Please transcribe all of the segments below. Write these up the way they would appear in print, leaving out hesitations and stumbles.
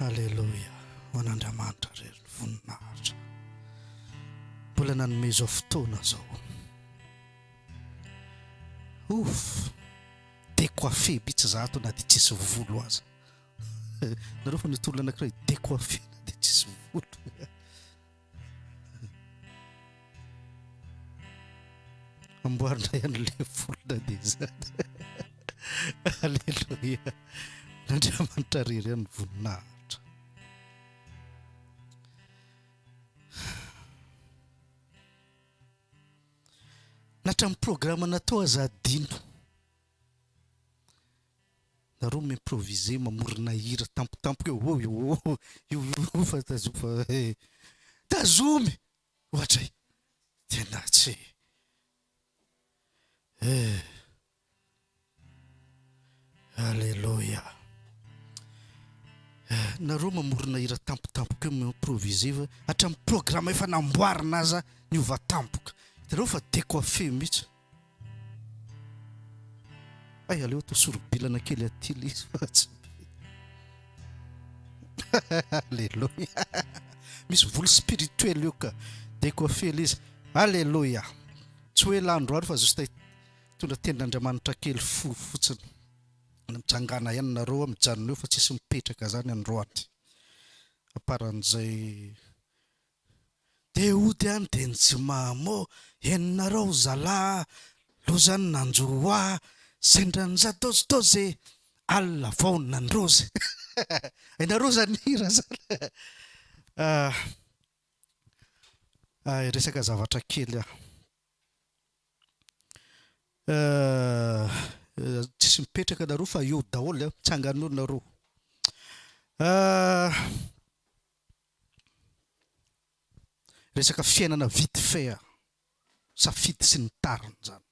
Aleloia ho an'Andriamanitra irery ny voninahitra. Mbola nanome izao fotoana izao. Ouf! Décoiffé mihitsy za ato na dia tsisy volo aza. Nareo fa nety olona anankiray décoiffé na dia tsisy volo. Amboarina ihany ilay volona dia izany. Aleloia. Andriamanitra irery ihany ny voninahitra. Na hatramin'ny programme natao aza adino. Nareo mi-improviser mamorona hira tampotampoka eo oh io oh io io fa tazomy fa eh tazomy! Ohatray! Tena tsy eh Aleloia! Eh nareo mamorona hira tampotampoka eo mi-improviser fa hatramin'ny programme efa namboarina aza niova tampoka. Hitanareo fa decoiffé mihitsy. Hay aleo atao sorobilana kely aty le izy fa tsy Alléluia. Misy volo spirituel io ka. Décoiffé le izy. Alléluia. Tsy hoe ela androany fa juste hitondra tenin'Andriamanitra kely fo fotsiny. Mitsangana ihany nareo mijanona eo fa tsisy mipetraka zany androany. Aparan'izay Dia hody any dia ny tsy mamo Henonareo zalah loza ny nanjo ahy Sendra ny zadôzidôzy e Alina vao nandrozy Hainareo zany hira zany Ah Hiresaka zavatra kely aho Ah Tsisy mipetraka nareo fa eo daholo a Mitsangana eo nareo Ah Resaka fiainana vite fait a! Safidy sy ny tariny zany.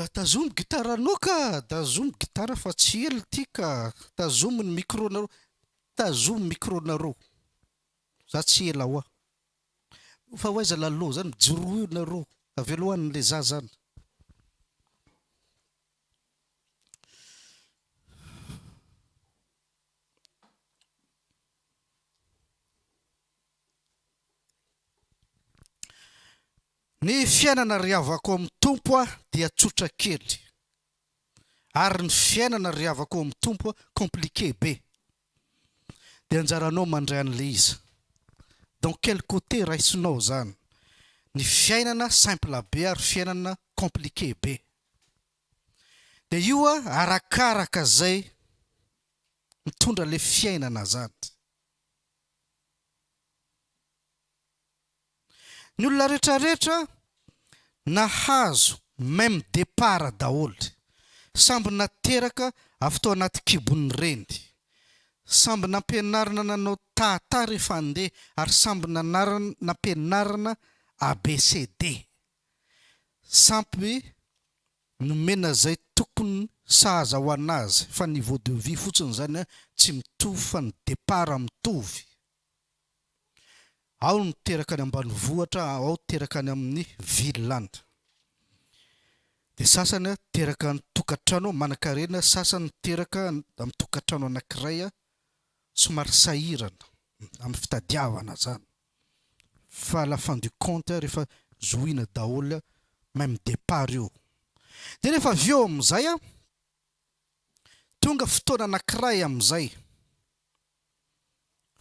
Tazomy gitaranao ka! Tazomy gitara fa tsy ela ity ka! Tazomy ny micro-nareo, tazomy micro-nareo, za tsy ela hoa. Fa ho aiza Lalou zany, mijoroa eo nareo, avelao any le zaza any. Ny fiainana ry havako ao amin'ny Tompo a dia tsotra kely. Ary ny fiainana ry havako ao amin'ny Tompo a compliqué be. Dia anjaranao mandray an'ilay izy. Dans quel côté raisinao zany? Ny fiainana simple be ary fiainana compliqué be. Dia io a arakaraka zay mitondra le fiainana zany. Ny olona retraretra nahazo même départ daholo. Samby nateraka avy tao anaty kibon'ny reny. Samby nampianarina nanao tata rehefa handeha ary samby nampianarina ABCD. Sampy nomena zay tokony sahaza ho anazy fa niveau de vie fotsiny zany an tsy mitovy fa ny départ mitovy. Ao ny teraka any ambanivohitra ao teraka any amin'ny ville any. Dia sasany teraka any tokantrano manankarena sasany teraka amin'ny tokantrano anakiray somary sahirana amin'ny fitadiavana zany. Fa la fin du compte rehefa zohina daholo même départ io. Dia rehefa avy eo amin'izay an, tonga fotoana anankiray amin'izay,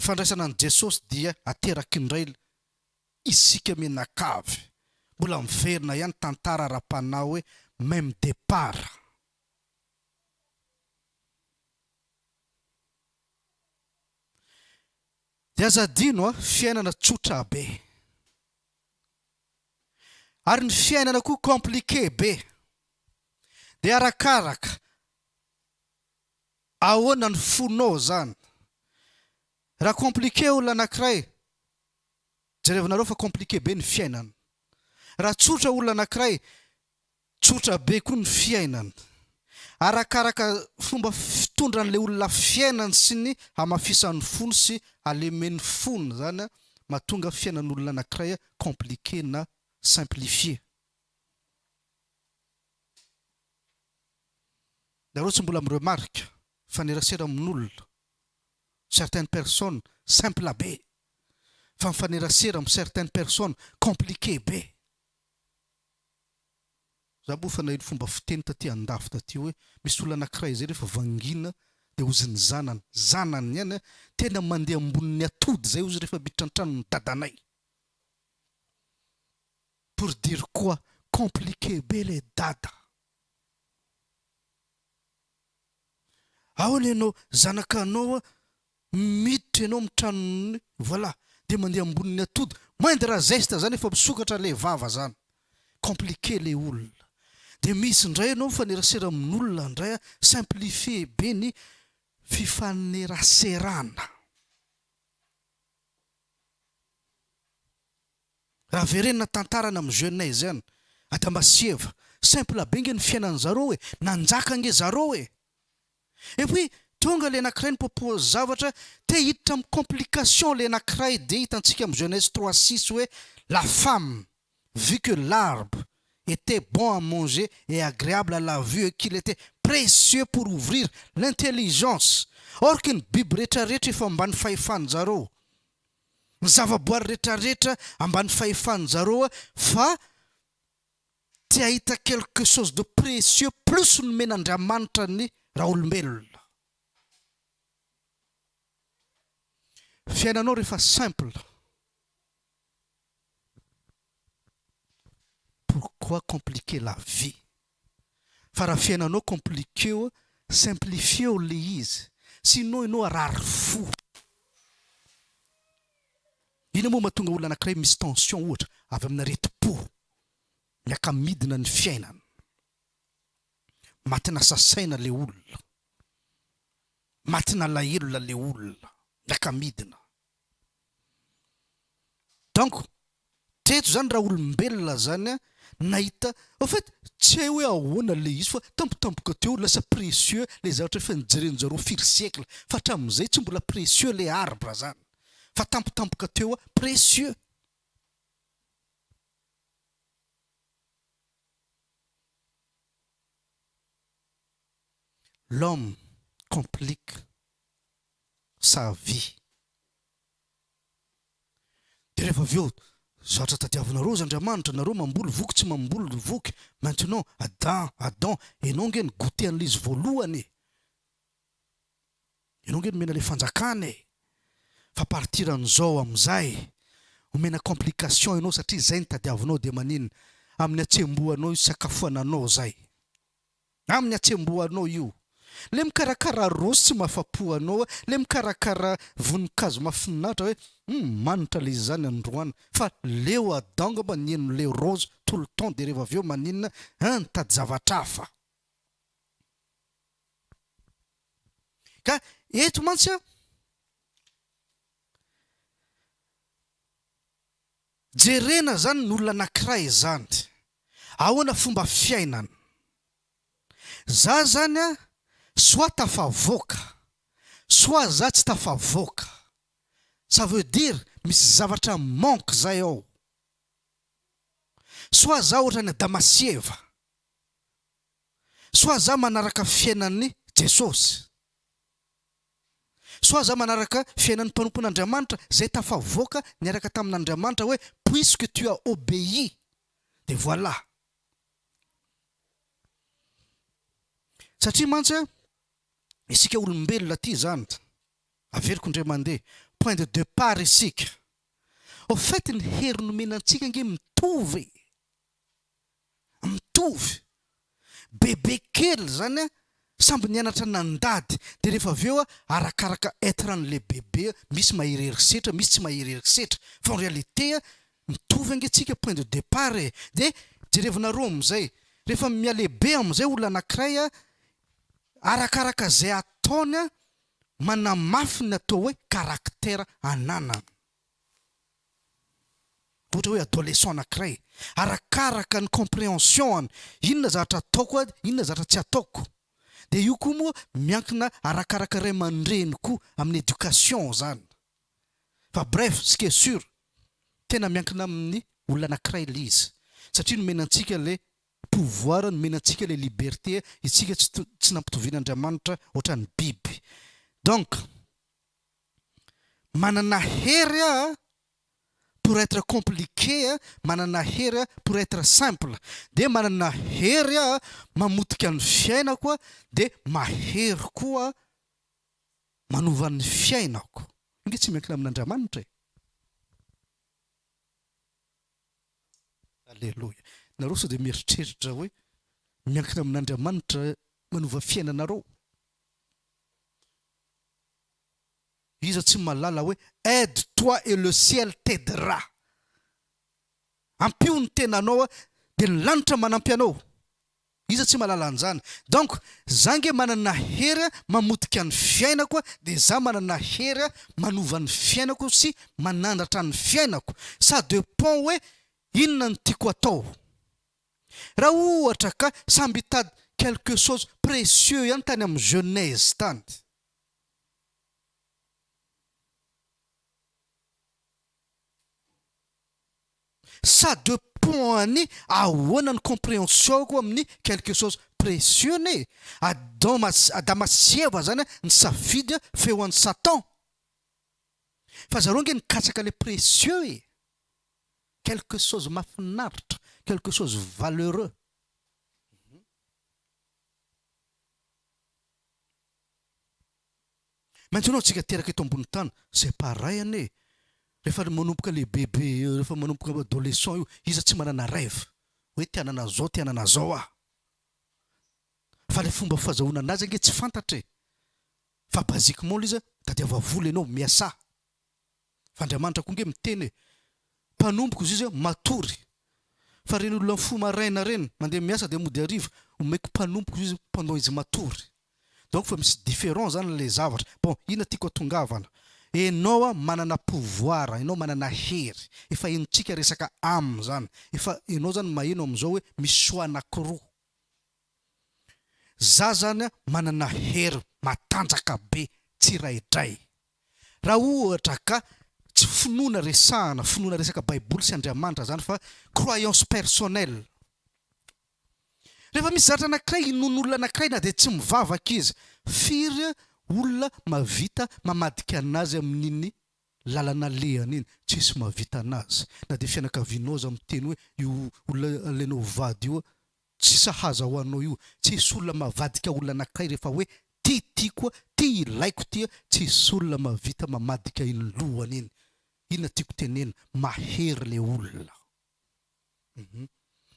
fandraisana an'i Jesosy dia ateraky indray isika mianakavy. Mbola miverina ihany tantara ara-panahy hoe même départ. Dia aza adino a, fiainana tsotra be. Ary ny fiainana koa compliqué be. Dia arakaraka ahoana ny fonao zany. Raha compliqué olona anakiray, jerevinareo fa compliqué be ny fiainana. Raha tsotra olona anakiray, Tsotra be koa ny fiainana. Arakaraka fomba fitondran'ilay olona fiainany sy ny hamafisan'ny fony sy halemen'ny fony izany mahatonga fiainan'olona anankiray compliqué na simplifié. Nareo tsy mbola mi-remarque, mifanerasera amin'olona. Certaines personnes simple be fa mifanerasera am certaines personnes compliqué be. Za moa efa naheno fomba fiteny taty andafy taty hoe misy olona anakiray zay rehefa vangiana de ozy ny zanany, zanany ihany an, tena mandeha ambonin'ny atody zay ozy rehefa miditra an-tranon'ny dadanay. Pour dire quoi? Compliqué be le dada. Ahoana ianao zanakanao miditra ianao amin'ny tranon'ny voilà dia mandeha ambonin'ny atody moindre geste zany efa misokatra le vava zany compliqué le olona dia misy indray ianao mifanerasera amin'olona indray simplifier be ny fifaneraserana. Raha verenina tantarana amin'ny Genèse any, Adama sy Eva, simple be nge ny fiainan'zareo e, nanjaka nge zareo e! Et puis tonga le anakiray ni-propose zavatra, te hiditra amin'ny complication le anakiray dia hitantsika amin'ny Genèse 3 6 hoe la femme vit que l'arbre était bon à manger et agréable à la vue et qu'il était précieux pour ouvrir l'intelligence or que ny biby retraretra efa ambany fahefan'jareo Ny zavaboary retraretra ambany fahefanjareo fa te hahita quelque chose de précieux plus nomen'Andriamanitra ny raolombelona. Fiainanao rehefa simple. Pourquoi compliquer la vie? Fa raha fiainanao compliquer simplifier le izy sinon ianao harary fo. Inona moa mahatonga olona anakiray misy tension ohatra avy amin'ny aretim-po miaka-midina ny fiainana. Matina sasaina le olona. Matina alahelo le olona miaka-midina. Donc teto zany raha olombelona zany an nahita au fait tsy hay hoe ahoana le izy fa tampotampoka teo lasa précieux le zavatra efa nijeren-jareo firy siècle fa hatramin'izay tsy mbola précieux le arbre zany fa tampotampoka teo précieux. L'homme complique sa vie. Dia rehefa avy eo, zatra tadiavinareo ozy Andriamanitra, nareo mamboly voky tsy mamboly voky, maintenant Adam, Adam, enao nge ni goûter an'ilay izy voalohany e! Enao nge nomena ilay fanjakana e! Fa partir an'izao amin'izay, omena complication enao satria izay no tadiavinao dia maninona? Amin'ny hatsembohanao io sakafoananao izay. Amin'ny hatsembohanao io. Le mikarakara raozy tsy mahafapo anao, le mikarakara voninkazo mahafinaritra hoe hum manitra le izy zany androany fa leo Adam angamba niheno le rose tout le temps de rehefa avy eo maninona hein nitady zavatra hafa. Ka eto mantsy an, jerena zany ny olona anakiray zany, ahoana fomba fiainany. Za zany a soit tafavoaka soit za tsy tafavoaka ça veut dire misy zavatra manque zay ao soit za ohatran'i Adama sy Eva soit za manaraka fiainan'i Jesosy soit za manaraka fiainan'ny mpanompon'Andriamanitra zay tafavoaka niaraka tamin'Andriamanitra hoe puisque tu as obéi de voilà. Satria mantsy a, isika olombelona aty izany, averiko indray mandeha, point de depart isika. Au fait ny hery nomena antsika ange mitovy e! Mitovy. Bebe kely izany a, samby nianatra nandady, dia rehefa avy eo a, arakaraka être an'ilay bebe, misy mahery herisetra, misy tsy mahery herisetra, fa en réalité a, Mitovy ange tsika point de départ e! De jerevinareo amizay, rehefa mihalehibe amizay olona anakiray a, arakaraka zay ataony a, manamafy ny atao hoe caractère ananany. Ohatra hoe adolescent anakiray, arakaraka ny comprehension-ny, inona zavatra ataoko a, inona zavatra tsy ataoko. De io koa moa miankina arakaraka ray aman-dreny koa amin'ny éducation zany. Fa bref, ce qui est sur, tena miankina amin'ny olona anakiray le izy. Satria nomena antsika le pouvoir, nomena antsika le liberté, isika tsy tsy nampitovian'Andriamanitra ohatran'ny biby. Donc. Manana hery aho pour être compliqué, manana hery aho pour être simple, dia manana hery aho mamotika ny fiainako dia mahery koa manova ny fiainako. Io nge tsy miankina amin'Andriamanitra e. Aleloia. Nareo sao dia mieritreritra hoe miankina amin'Andriamanitra manova fiainanareo? Iza tsy mahalala hoe aide toi et le ciel t'aidera. Ampio ny tenanao dia ny lanitra manampy anao. Iza tsy mahalala an'izany. Donc za nge manana hery mamotika ny fiainako dia za manana hery manova ny fiainako sy manandratra ny fiainako. Ça depend hoe inona no tiako atao. Raha ohatra ka samby hitady quelque chose précieux ihany tany amin'ny genèse tany. Ça depend an'i ahoana ny comprehension-ko amin'ny quelque chose précieux anie e! Adama Adama sy Eva zany nisafidy feo an'i Satan fa zareo ange nikatsaka le précieux e! Quelque chose mahafinaritra, quelque chose valeureux. Maintenant tsika teraka eto ambony tany c'est pareil anie rehefa manomboka lehibe be rehefa manomboka adolescent io iza tsy manana rêve hoe te hanana zao te hanana zao aho fa le fomba fazahoana anazy ange tsy fantatra e fa basiquement le izy tadiava vola ianao miasà Fa Andriamanitra koa nge miteny e! Mpanompoko izy io matory. Fa reny olona mifoha maraina reny, mandeha miasa dia mody hariva, omeko mpanompoko izy io pendant izy matory. Donc fa misy différent zany le zavatra. Bon, inona tiako atongavana? Enao manana pouvoir, enao manana hery. Efa henontsika resaka âme zany. Efa enao zany maheno amizao hoe misy choix anakiroa. Za zany manana hery matanjaka be tsiraidray. Raha ohatra ka tsy finoana resahana, finoana resaka baiboly sy Andriamanitra zany fa croyance personnelle. Rehefa misy zavatra anakiray inoan'olona anakiray na dia tsy mivavaka izy, firy olona mahavita mamadika anazy amin'iny lalana alehany iny? Tsisy mahavita anazy. Na dia fianakavianao aza miteny hoe io olona alainao vady io Tsy sahaza ho anao io, tsisy olona mavadika olona anakiray rehefa hoe ty tiako ty ilaiko ty tsisy olona mavita mamadika iny lohany iny, inona tiako tenena, mahery le olona hum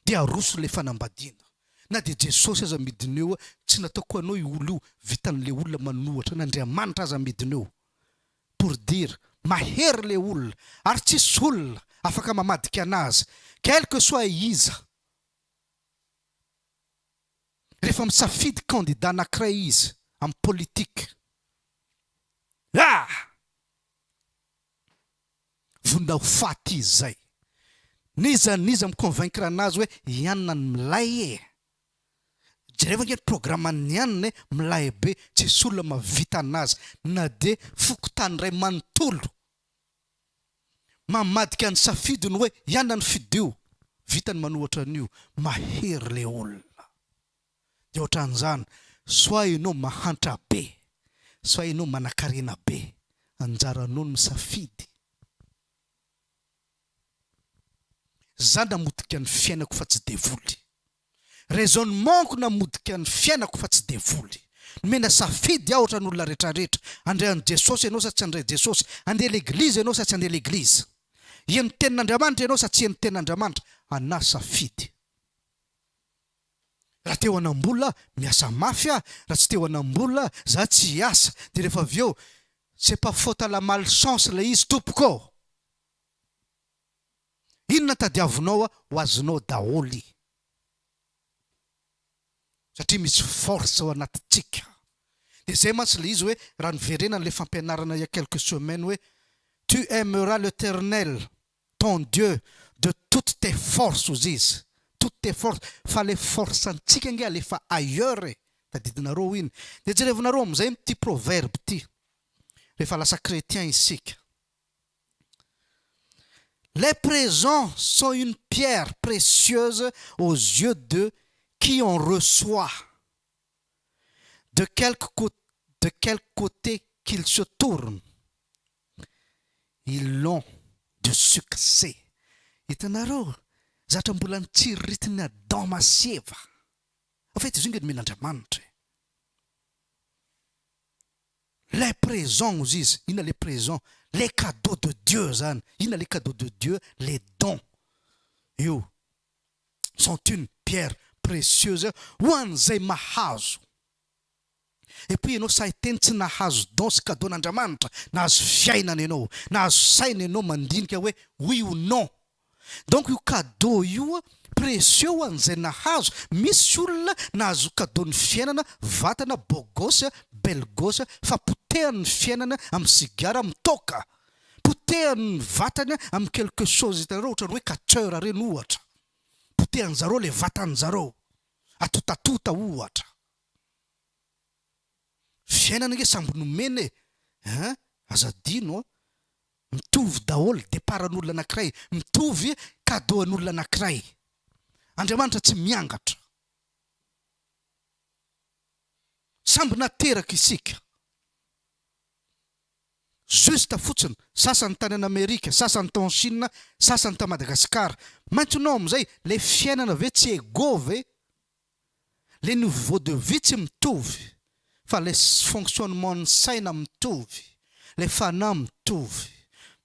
de aroso le fanambadiana, na de Jesosy aza midina eo tsy nataoko ho anao io olona io, vitan'le olona manohatra an'Andriamanitra aza midina eo pour dire mahery le olona ary tsisy olona afaka mamadika anazy quelque soit iza. Rehefa misafidy candidat anakiray izy amin'ny politique ah! Vonona ho faty izy zay. N'iza n'iza mi-convaincre anazy hoe i anona ny milay e! Jereo ange ny programme-n'i anona e, milay be, tsisy olona mahavita anazy na dia fokontany iray manontolo. Mamadika ny safidiny hoe iana ny fidio, vita ny manohatra an'io, mahery le olona. Dia ohatran'izany, soit enao mahantra be, soit enao manakarena be, anjaranao ny misafidy. Za namotika ny fiainako fa tsy devoly. Raisonnement-ko namodika ny fiainako fa tsy devoly. Nomena safidy aho ohatran'ny olona retraretra. Handray an'i Jesosy ianao sa tsy handray Jesosy? Handeha l'église ianao sa tsy handeha l'église? Hino tenin'Andriamanitra ianao sa tsy hino tenin'Andriamanitra? Anà safidy. Raha te ho hanam-bola aho, miasa mafy aho, raha tsy te ho hanam-bola aho, za tsy hiasa. Dia rehefa avy eo, c'est pas faute à la malchance ilay izy tompoko ô! Inona tadiavinao ho azonao daholo satria misy force ao anatintsika. Dia izay mantsy ilay izy hoe raha niverenana ilay fampianarana il y a quelques semaines hoe tu aimeras l'Eternel ton Dieu de toutes tes forces hozy izy, toutes tes forces, fa ilay force antsika ange alefa ailleurs e, tadidinareo iny. Dia jerevinareo amin'izay ity proverbe ity rehefa lasa chrétien isika. Les présents sont une pierre précieuse aux yeux de qui en reçoit, de quelque de quelque côté qu'il se tourne. Ils ont du succès. Hitanareo, zatra mbola nitsiriritin'i Adama sy Eva. En fait izy io nge nomen'Andriamanitra e. Les présents ozy izy, inona le présent? Les cadeaux de Dieu zany, inona le cadeau de Dieu? Les dons io sont une pierre précieuse ho an'izay mahazo. Et puis ianao sahy teny tsy nahazo don sy cadeau n'Andriamanitra, nahazo fiainana ianao, nahazo saina ianao mandinika hoe oui ou non. Donc io cadeau io précieux ho an'izay nahazo, misy olona nahazo cadeau ny fiainana, vatana, beau gosse, belle gosse, fa potehany ny fiainana amin'ny sigara, amin'ny toaka, potehany ny vatany amin'ny quelque chose hitanareo ohatran'ny hoe catcheur reny ohatra, potehan'zareo le vatan'zareo, atotatota ohatra. Fiainana ange samby nomena e! Hein! Aza adino an! Mitovy daholo départ an'olona anakiray, mitovy cadeau an'olona anakiray. Andriamanitra tsy miangatra. Samby nateraka isika. Juste fotsiny, sasany tany an'Amerika, sasany tao Chine, sasany tao Madagascar. Maintenant amin'izay, ilay fiainana ve tsy égaux ve? Le niveau de vie tsy mitovy fa le fonctionnement ny saina mitovy, le fanahy mitovy.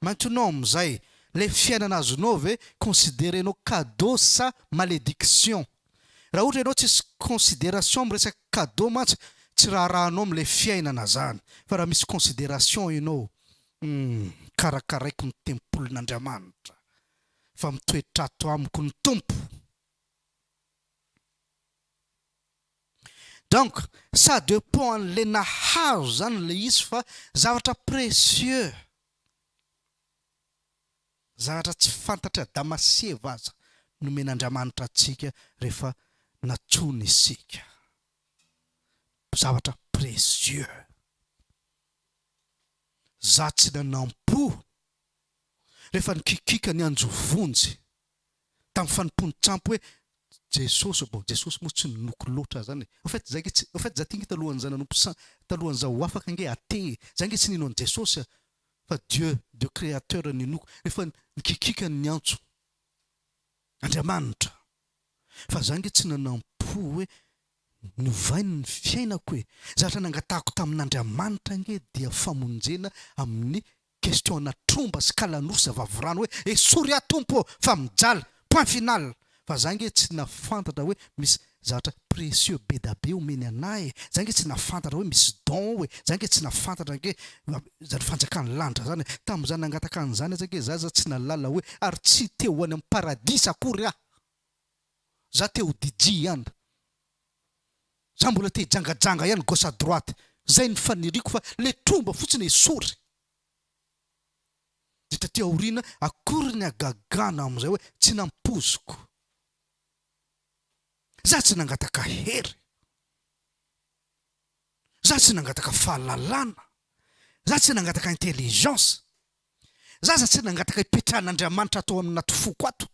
Maintenant amizay le fiainana azonao ve considerenao cadeau sa malédiction? Raha ohatra ianao tsisy consideration am resaka cadeau mantsy tsy raharahanao amle fiainana zany fa raha misy consideration ianao humm karakaraiko ny tempolin'Andriamanitra fa mitoetra ato amiko ny Tompo. Donc ça depend an'le nahazo zany le izy fa zavatra précieux, zavatra tsy fantatr'i Adama sy Eva aza nomen'Andriamanitra antsika rehefa nantsoiny isika, zavatra précieux. Za tsy nanampo rehefa nikikiaka niantso vonjy tamin'ny fanompoan-tsampy hoe Jesosy, bon Jesosy moa tsy ninoako loatra zany e, en fait za nge tsy, en fait za ty nge talohan'ny za nanompo sa, talohan'ny za ho afaka nge athée e, za nge tsy nino an'i Jesosy a, fa Dieu, Dieu créateur ninoako, rehefa nikikiaka ny niantso Andriamanitra, fa za nge tsy nanampo hoe novainy ny fiainako e, zavatra nangatahako tamin'Andriamanitra nge dia famonjena amin'ny Question ana tromba sy kalanosy vavirano hoe esory aho Tompo ô fa mijaly point final fa za nge tsy nafantatra hoe misy zavatra précieux be da be omeny anah e za nge tsy nafantatra hoe misy don ao e za nge tsy nafantatra nge zany fanjakan'ny lanitra zany e tamin'iza nangataka an'izany aza nge za aza tsy nahalala hoe ary tsy te ho any amin'ny paradisa akory aho za te ho DJ ihany za mbola te hijangajanga ihany gauche à droite zay ny faniriako fa le tromba fotsiny esory Dia taty aoriana, akory ny hagagana amin'izay hoe tsy nampoiziko. Za tsy nangataka hery. Za tsy nangataka fahalalana. Za tsy nangataka intelligence. Za aza tsy nangataka hipetrahan'Andriamanitra ato anaty foko ato.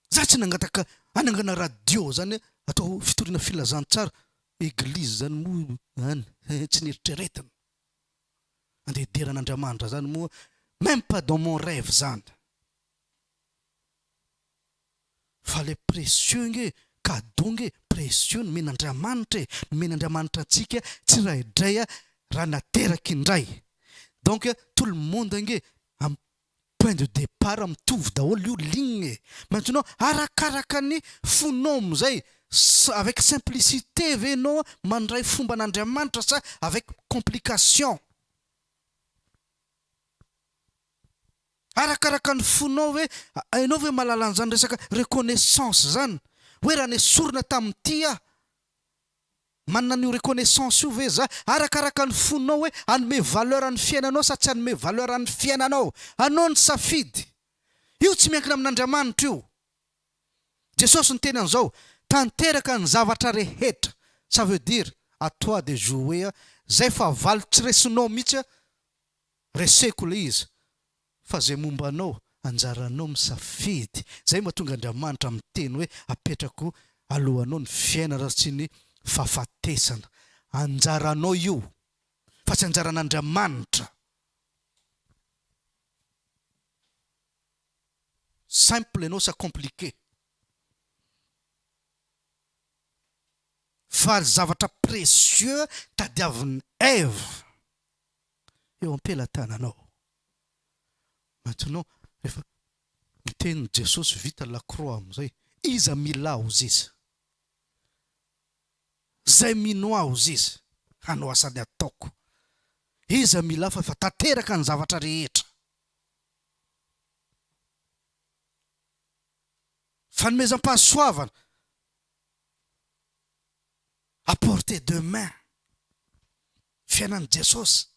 Za tsy nangataka hanangana radio zany atao fitoriana filazantsara, eglise zany moa any tsy neritreretina. Andeha hidera an'Andriamanitra zany moa même pas dans mon rêve zany. Fa le précieux nge, cadeau nge précieux nomen'Andriamanitra e, nomen'Andriamanitra antsika tsiraidray raha nateraka indray. Donc tout le monde nge am point de départ mitovy daholo io ligne e! Maintenant arakaraka ny fonao amizay avec simplicité ve enao mandray fomban'Andriamanitra sa avec complication? Arakaraka ny fonao ve enao ve mahalala an'izany resaka reconnaissance zany hoe raha nesorina tamin'ity aho Manana an'io reconnaissance io ve za? Arakaraka ny fonao hoe hanome valeur ny fiainanao sa tsy hanome valeur ny fiainanao. Anao ny safidy. Io tsy miankina amin'Andriamanitra io. Jesosy niteny an'izao, tanteraka ny zavatra rehetra. Ça veut dire, à toi de jouer, zay fahavalo tsy resinao mihitsy, reseko le izy. Fa zay momba anao, anjaranao misafidy. Zay mahatonga Andriamanitra miteny hoe apetrako alohanao ny fiainana sy ny fahafatesana. Anjaranao io fa tsy anjaran'Andriamanitra. Simple ianao sa compliqué? Fa zavatra précieux tadiavin'i Ève eo am-pelatananao. Maintenant rehefa miteny Jesosy vita la croix amin'izay, iza mila ahy ozizy? Zay mino ahy ozizy hanao asany ataoko. Iza mila ahy fa efa tanteraka ny zavatra rehetra. Fanomezam-pahasoavana à portée de main, fiainan'i Jesosy.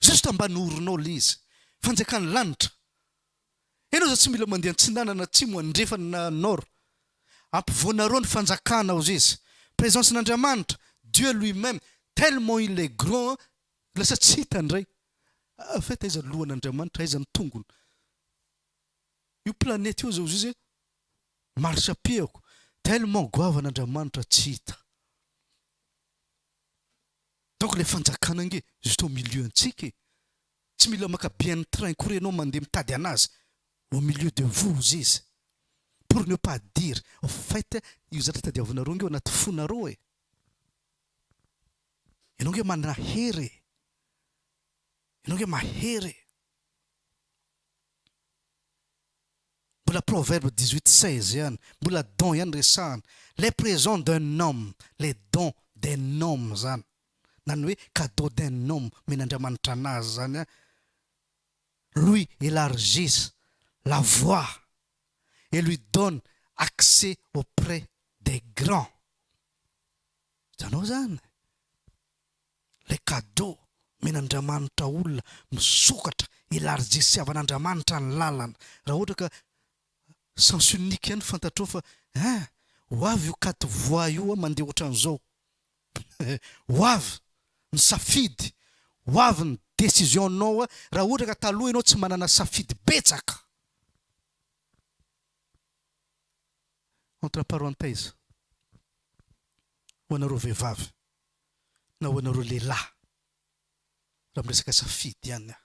Juste mba nohoronao le izy. Fanjakan'ny lanitra. Ianao zao tsy mila mandeha antsinanana, atsimo, andrefana na nord. Ampovoanareo ny fanjakana ozy izy. Présence n'Andriamanitra, Dieu lui même, tellement il est grand, lasa tsy hita indray. En fait aiza ny lohan'Andriamanitra, aiza ny tongony. Io planète io zao izy marche pied-ko, tellement goavana Andriamanitra tsy hita. Donc le fanjakana ange juste au milieu antsika e. Tsy mila maka billet ny train kory ianao mandeha mitady anazy, au milieu de vous ozy izy. Pour ne pas dire, au fait io zatra tadiavinareo ange ao anaty fonareo e. Ianao ange manana hery e. Ianao ange mahery e. Mbola proverbe 18 16 ihany, mbola don ihany resahana. Les présents d'un homme, les dons d'un homme zany, na ny hoe cadeau d'un homme omen'Andriamanitra anazy zany an, lui élargissent la voie et lui donne accès auprès des grands. Hitanao zany? Ilay cadeau omen'Andriamanitra olona misokatra, elargisiavan'Andriamanitra ny lalana. Raha ohatra ka sens unique ihany fantatrao fa hein, ho avy io quatre voies io an, mandeha ohatran'izao. Ho avy ny safidy, ho avy ny décision-nao an, raha ohatra ka taloha ianao tsy manana safidy betsaka. Entre parenthèses, ho anareo vehivavy. na ho anareo lehilahy raha miresaka safidy ihany aho.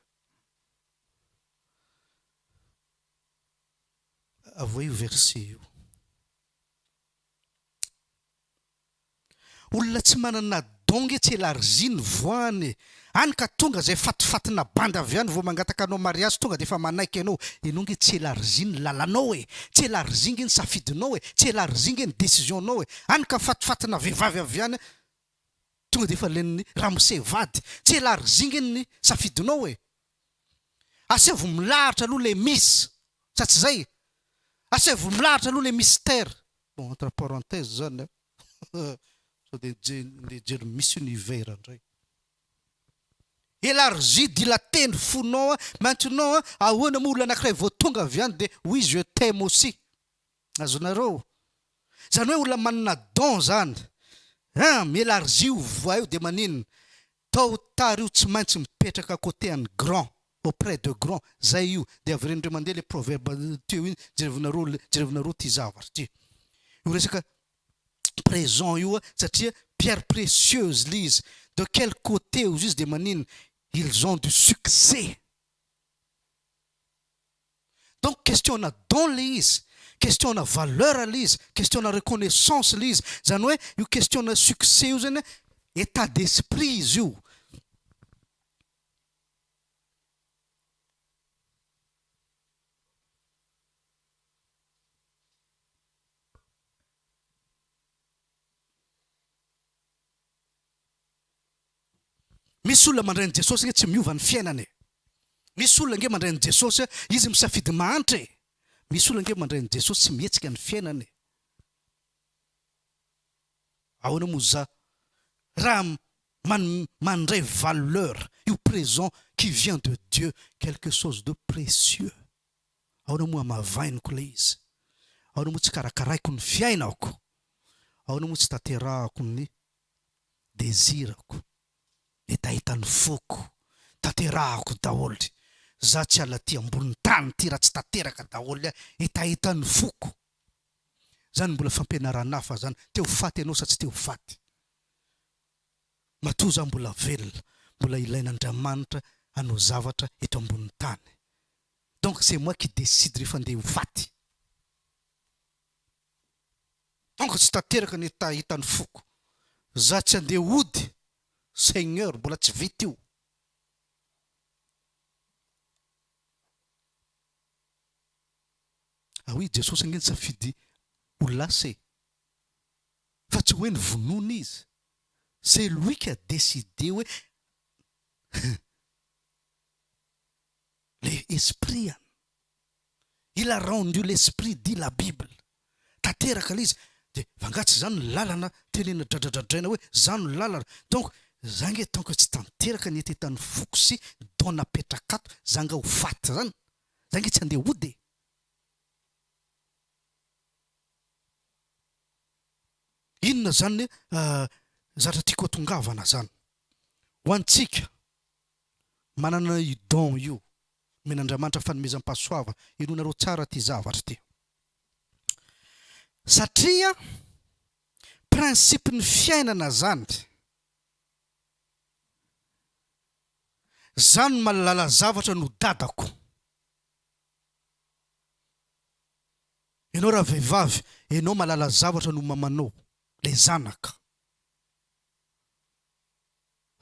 Avoay io verset io. Olona tsy manana don nge tsy élargi ny voix-ny e. Any ka tonga zay fatifatina bandy avy any vao mangataka anao mariazy tonga de efa manaiky ianao. Ianao nge tsy élargi ny lalanao e. Tsy élargi nge ny safidinao e. Tsy élargi nge ny décision-nao e. Any ka fatifatina vehivavy avy any Tonga dia efa len'ny ramose vady. Tsy elargie nge ny safidinao e! Asaivo milahatra aloha le miss, sa tsy zay? Asaivo milahatra aloha le mister. Bon entre parenthèse zany an! Sao dia ndeha hijery miss univers ndray. Elargie, dilater ny fonao an! Maintenant an, ahoana moa olona anakiray vao tonga avy any dia oui je t'aime aussi. Azonareo? Zany hoe olona manana don zany an, mi-elargir io voie io dia maninona? Tôt ou tard io tsy maintsy mipetraka à côté an'ny grand, auprès de grand, zay io, dia avereno indray mandeha le proverbe teo iny, jerevinareo le, jerevinareo ty zavatra ty. Io resaka présent io satria pierre précieuse le izy, de quel côté ozy izy dia maninona? Ils ont du succès. Donc question na don le izy, question na valeur le izy, question na reconnaissance le izy, zany hoe io question na succès io zany état d'esprit izy io. Misy olona mandray an'i Jesosy nge tsy miova ny fiainany e! Misy olona nge mandray an'i Jesosy izy misafidy mahantra e! Misy olona nge mandray an'i Jesosy tsy mihetsika ny fiainany e! Ahoana moa za raha man mandray valeur io présent qui vient de Dieu quelque chose de précieux ahoana moa hamavainiko ilay izy? Ahoana moa tsy karakaraiko ny fiainako? Ahoana moa tsy tanterahako ny désir-ko, hetahetan'ny foko, tanterahako daholo, za tsy hiala aty ambonin'ny tany ity raha tsy tanteraka daholo hetahetan'ny foko, zany mbola fampianarana hafa zany, te ho faty ianao sa tsy te ho faty? Matoa za mbola velona, mbola ilain'Andriamanitra hanao zavatra eto ambonin'ny tany. Donc c'est moi qui décide rehefa andeha ho faty. Donc tsy tanteraka ny hetahetan'ny foko. Za tsy andeha hody Seigneur mbola tsy vita io. Ah oui, Jesosy ange nisafidy ho lasa e. Fa tsy hoe novonoina izy. C'est lui qui a décidé hoe le esprit an. Il a rendu l'esprit dit la bible. Tanteraka ilay izy. Dia fa angaha tsy izany ny lalana tenenina dradradradraina hoe zany no lalana. Donc za ange tant que tsy tanteraka ny hetetan'ny foko sy don napetraka ato za angaha ho faty zany? Za ange tsy handeha hody e. Inona zany zavatra tiako hatongavana zany? Ho antsika manana io don io, omen'Andriamanitra fanomezam-pahasoavana, henoinareo tsara ity zavatra ity. Satria principe-n'ny fiainana zany. Za no mahalala zavatra no dadako. Enao ravehivavy, enao mahalala zavatra no mamanao, le zanaka.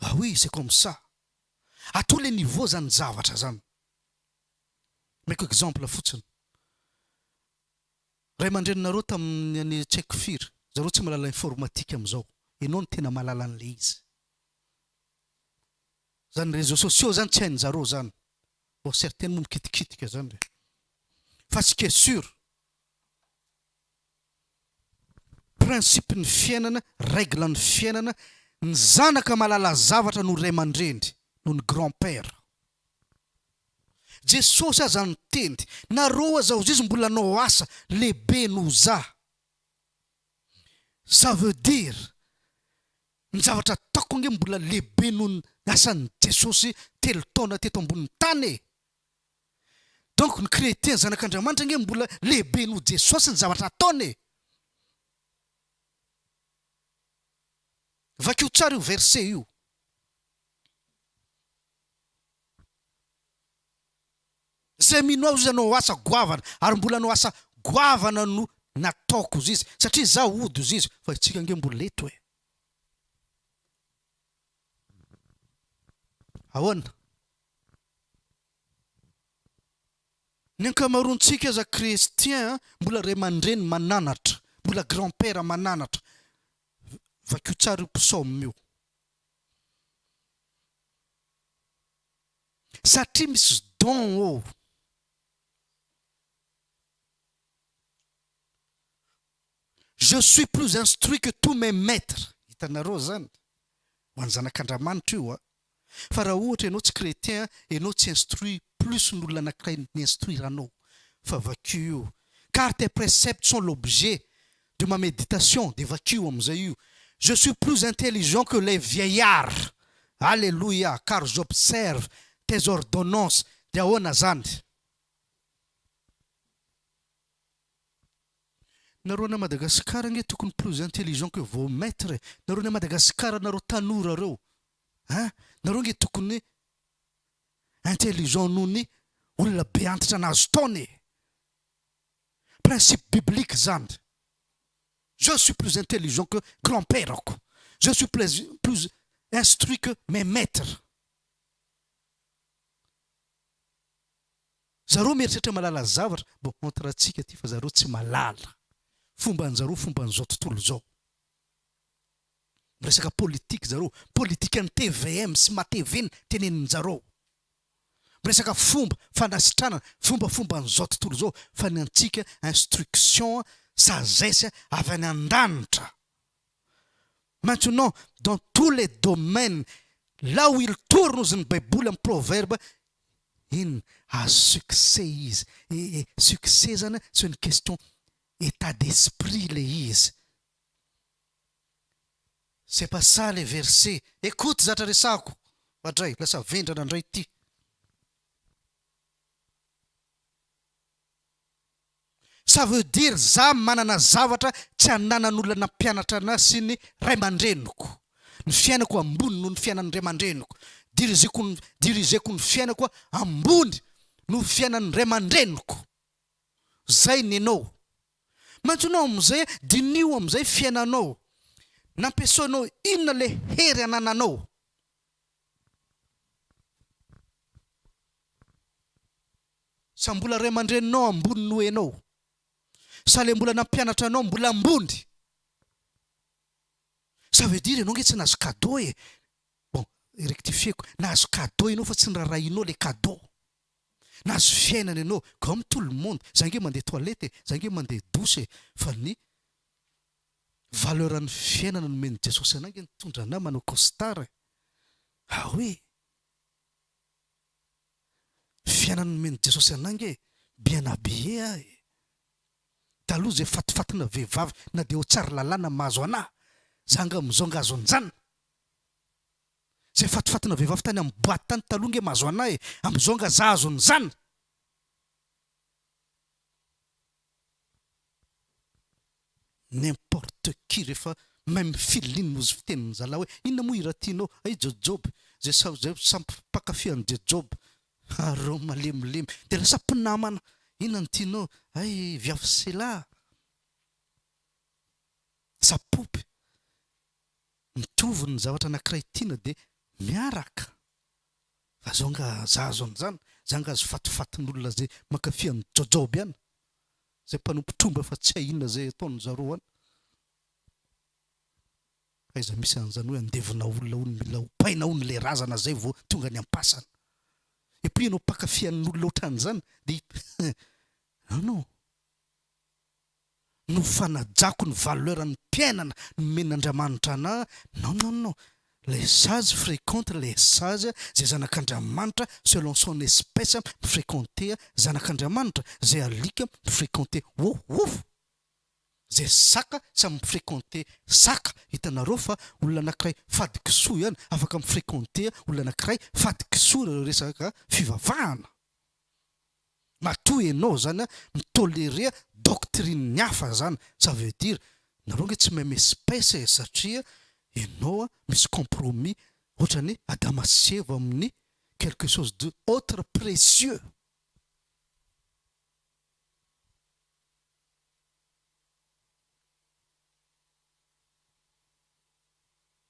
Ah oui, c'est comme ça. À tous les niveaux zany zavatra zany. Omeko exemple fotsiny. Ray aman-dreninareo tamin'ny année tsy haiko firy, zareo tsy mahalala informatique amin'izao. Enao no tena mahalala an'ilay izy. Zany réseaux sociaux zany tsy hain-jareo zany. Bon certaines moa mikitikitika zany e. Fa ce qui est sûr, principe ny fiainana, règle ny fiainana, ny zanaka mahalala zavatra noho ray aman-dreny, noho ny grand père. Jesosy aza niteny, nareo aza ozizy mbola hanao asa lehibe noho za. Ça veut dire, ny zavatra ataoko ange mbola lehibe noho ny asan'i Jesosy telo taona teto ambonin'ny tany e! Donc ny chrétien zanak'Andriamanitra ange mbola lehibe noho Jesosy ny zavatra ataony e! Vakio tsara io verset io. Izay mino ahy ozy hanao asa goavana ary mbola hanao asa goavana no nataoko ozy izy satria izaho hody ozy izy fa isika ange mbola eto e! Ahoana? Ny ankamaroantsika aza chrétien mbola ray aman-dreny mananatra, mbola grand père mananatra. Vakio tsara io psaume io. Satria misy don ô. Je suis plus instruit que tous mes maitres. Hitanareo zany? Ho an'ny zanak'Andramanitra io a. Fa raha ohatra ianao tsy chrétien, ianao tsy instruit plus ny olona anankiray ni-instruire anao. Fa vakio io. Car tes préceptes sont l'objet de ma méditation, dia vakio amin'izay io. Je suis plus intelligent que les vieillards. Alléluia, car j'observe tes ordonnances. Dia ahoana zany? Nareo any Madagascar ange tokony plus intelligent que vos maitres e! Nareo any Madagascar nareo tanora reo hein! Nareo ange tokony intelligent noho ny olona be antitra nahazo taona e! Principe biblique zany! Je suis plus intelligent que grand père-ko! Je suis plus instruit que mes maitres! Zareo mieritreritra malala zavatra, bon entre antsika aty fa zareo tsy malala fombanjareo fomban'izao tontolo izao. Miresaka politique zareo, politikan'ny tvm sy matv ny teneninjareo. Miresaka fomba fanasitranana, fombafomban'izao tontolo izao fa ny antsika instruction, sagesse avy any an-danitra. Maintenant dans tous les domaines là où il tourne ozy ny baiboly amin'ny proverbe inona azo succès izy e succès zany c'est une question état d'esprit le izy c'est pas ça le verset écoute zatra resahako adray lasa vendrana ndray ty. Ça veut dire za manana zavatra tsy ananan'olona nampianatra anah sy ny ray aman-dreniko. Ny fiainako ambony noho ny fiainan'ny ray aman-dreniko. Diriziko ny diriger-ko ny fiainako ambony. no fiainan'ny ray aman-dreniko. Zay nenao. Mantsonao amizay diniho amizay fiainanao. Nampiasainao inona le hery anananao. Sa mbola ray aman-dreninao ambony noho enao? Sa le mbola nampianatra anao mbola ambony? Ça veut dire enao nge tsy nahazo cadeau e! Bon, rectifier-ko, nahazo cadeau enao fa tsy norarahinao le cadeau. Nahazo fiainana enao, comme tout le monde, za nge mandeha toilette e, za nge mandeha douche e, fa ny valeur ny fiainana nomen'i Jesosy anah nge nitondra anah manao costard e! Ah oui! Fiainana nomen'i Jesosy anah nge bien habillé ah e! Taloha zay fatifatina vehivavy na dia ao Tsaralalàna mahazo anah, za nga amizao nga azon'izany? Zay fatifatina vehivavy tany am boite tany taloha nge mahazo anah e, amizao nga za azon'izany? N'importe qui rehefa même feeling ozy fitenin'ny zalahy hoe inona moa hira tianao? Hay Jojoby, zay zay samy mpankafy an'i Jojoby, ary reo malemilemy de lasa mpinamana, inona no tianao? Hay viavy sela, sapopy, mitovy ny zavatra anakiray tiana de miaraka, fa zao nga za azo an'izany? Za nga azo fatifatin'olona zay mankafy an'i Jojoby any? Zay mpanompo tromba fa tsy hay inona zay ataon zareo any. Aiza misy an'izany hoe andevona olona hono mila ompaina hono le razana zay vao tonga any ampasana. Et puis ianao mpankafy an'olona otran'izany de non non. No fanajako ny valeur ny mpiainana nomen'Andriamanitra anah non non non les sages frequente les sages zay zanak'Andriamanitra selon son espèce mi-frequenter zanak'Andriamanitra zay alika mi-frequenter oh oh zay saka samy mi-frequenter saka hitanareo fa olona anakiray fady kisoa ihany afaka mi-frequenter olona anakiray fady kisoa reo resaka fivavahana Matoa enao zany mi-tolerer doctrine ny hafa zany, ça veut dire nareo nge tsy même espèce e, satria enao misy compromis ohatrany Adama sy Eva amin'ny quelque chose de autre précieux.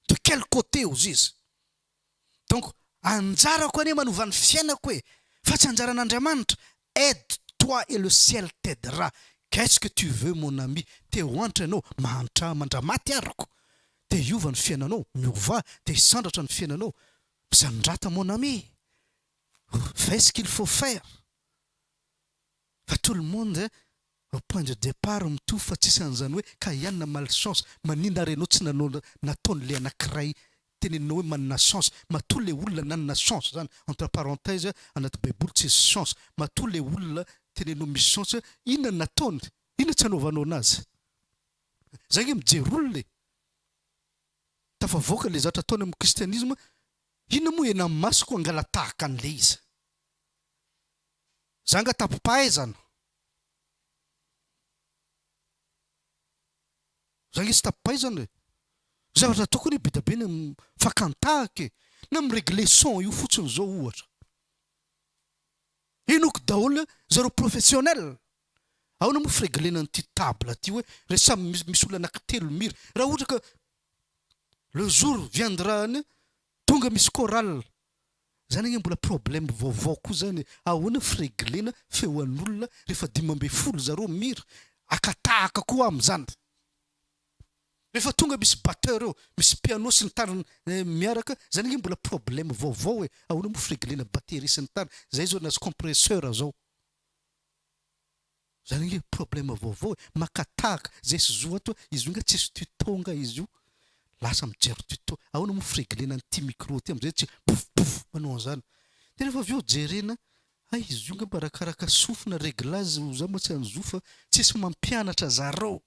De quel côté ozy izy? Donc anjarako anie manova ny fiainako e! Fa tsy anjaran'Andriamanitra, aide toi et le ciel t'aidera, qu'est-ce que tu veux mon ami, te ho antra ianao, mahantra mandramaty arako, te hiova ny fiainanao, miovà, te hisandratra ny fiainanao, misandrata mon ami, fais ce qu'il faut faire, fa tout le monde Au point de départ mitovy fa tsisy an'izany hoe ka ianona malchance, maninona ary ianao tsy nanao nataony le anakiray teneninao hoe manana chance, matoa le olona nanana chance zany, entre parenthèse anaty baiboly tsisy chance, matoa le olona teneninao misy chance inona no nataony, inona tsy anaovanao anazy? Zay nge mijery olona e! Tafavoaka le zatra ataony amin'ny kristianisme, inona moa eny amin'ny masoko angalatahaka an'le izy? Za nga tapi-pahaizana? Za nge tsy tapi-pahaizana e! Zavatra ataoko anie be dia be ny fakan-tahaka e! Na mi-regler son io fotsiny zao ohatra. Henoko daholo zareo professionnel. Ahoana moa fireglena an'ity table ty hoe re samy misy olona anaky telo mira. Raha ohatra ka le jour viendra any tonga misy chorale Zany anie mbola problème vaovao koa zany e, ahoana fireglena feo an'olona rehefa 15 zareo mira, akatahaka koa amzany. Rehefa tonga misy batteur eo, misy piano sy ny tariny miaraka, zany anie mbola problème vaovao e, ahoana moa fireglena batterie sy ny tariny, zay zao nahazo compresseur zao. Zany ange problème vaovao e, maka tahaka zay sy zo ato izy io nga tsisy tuto nga izy io, lasa mijery tuto, ahoana moa fireglena an'ity micro ity amizay tsy pouf pouf manao an'izany, de rehefa avy eo jerena hay izy io ngamba arakaraka sofina reglage za moa tsy an'i zo fa tsisy mampianatra zareo.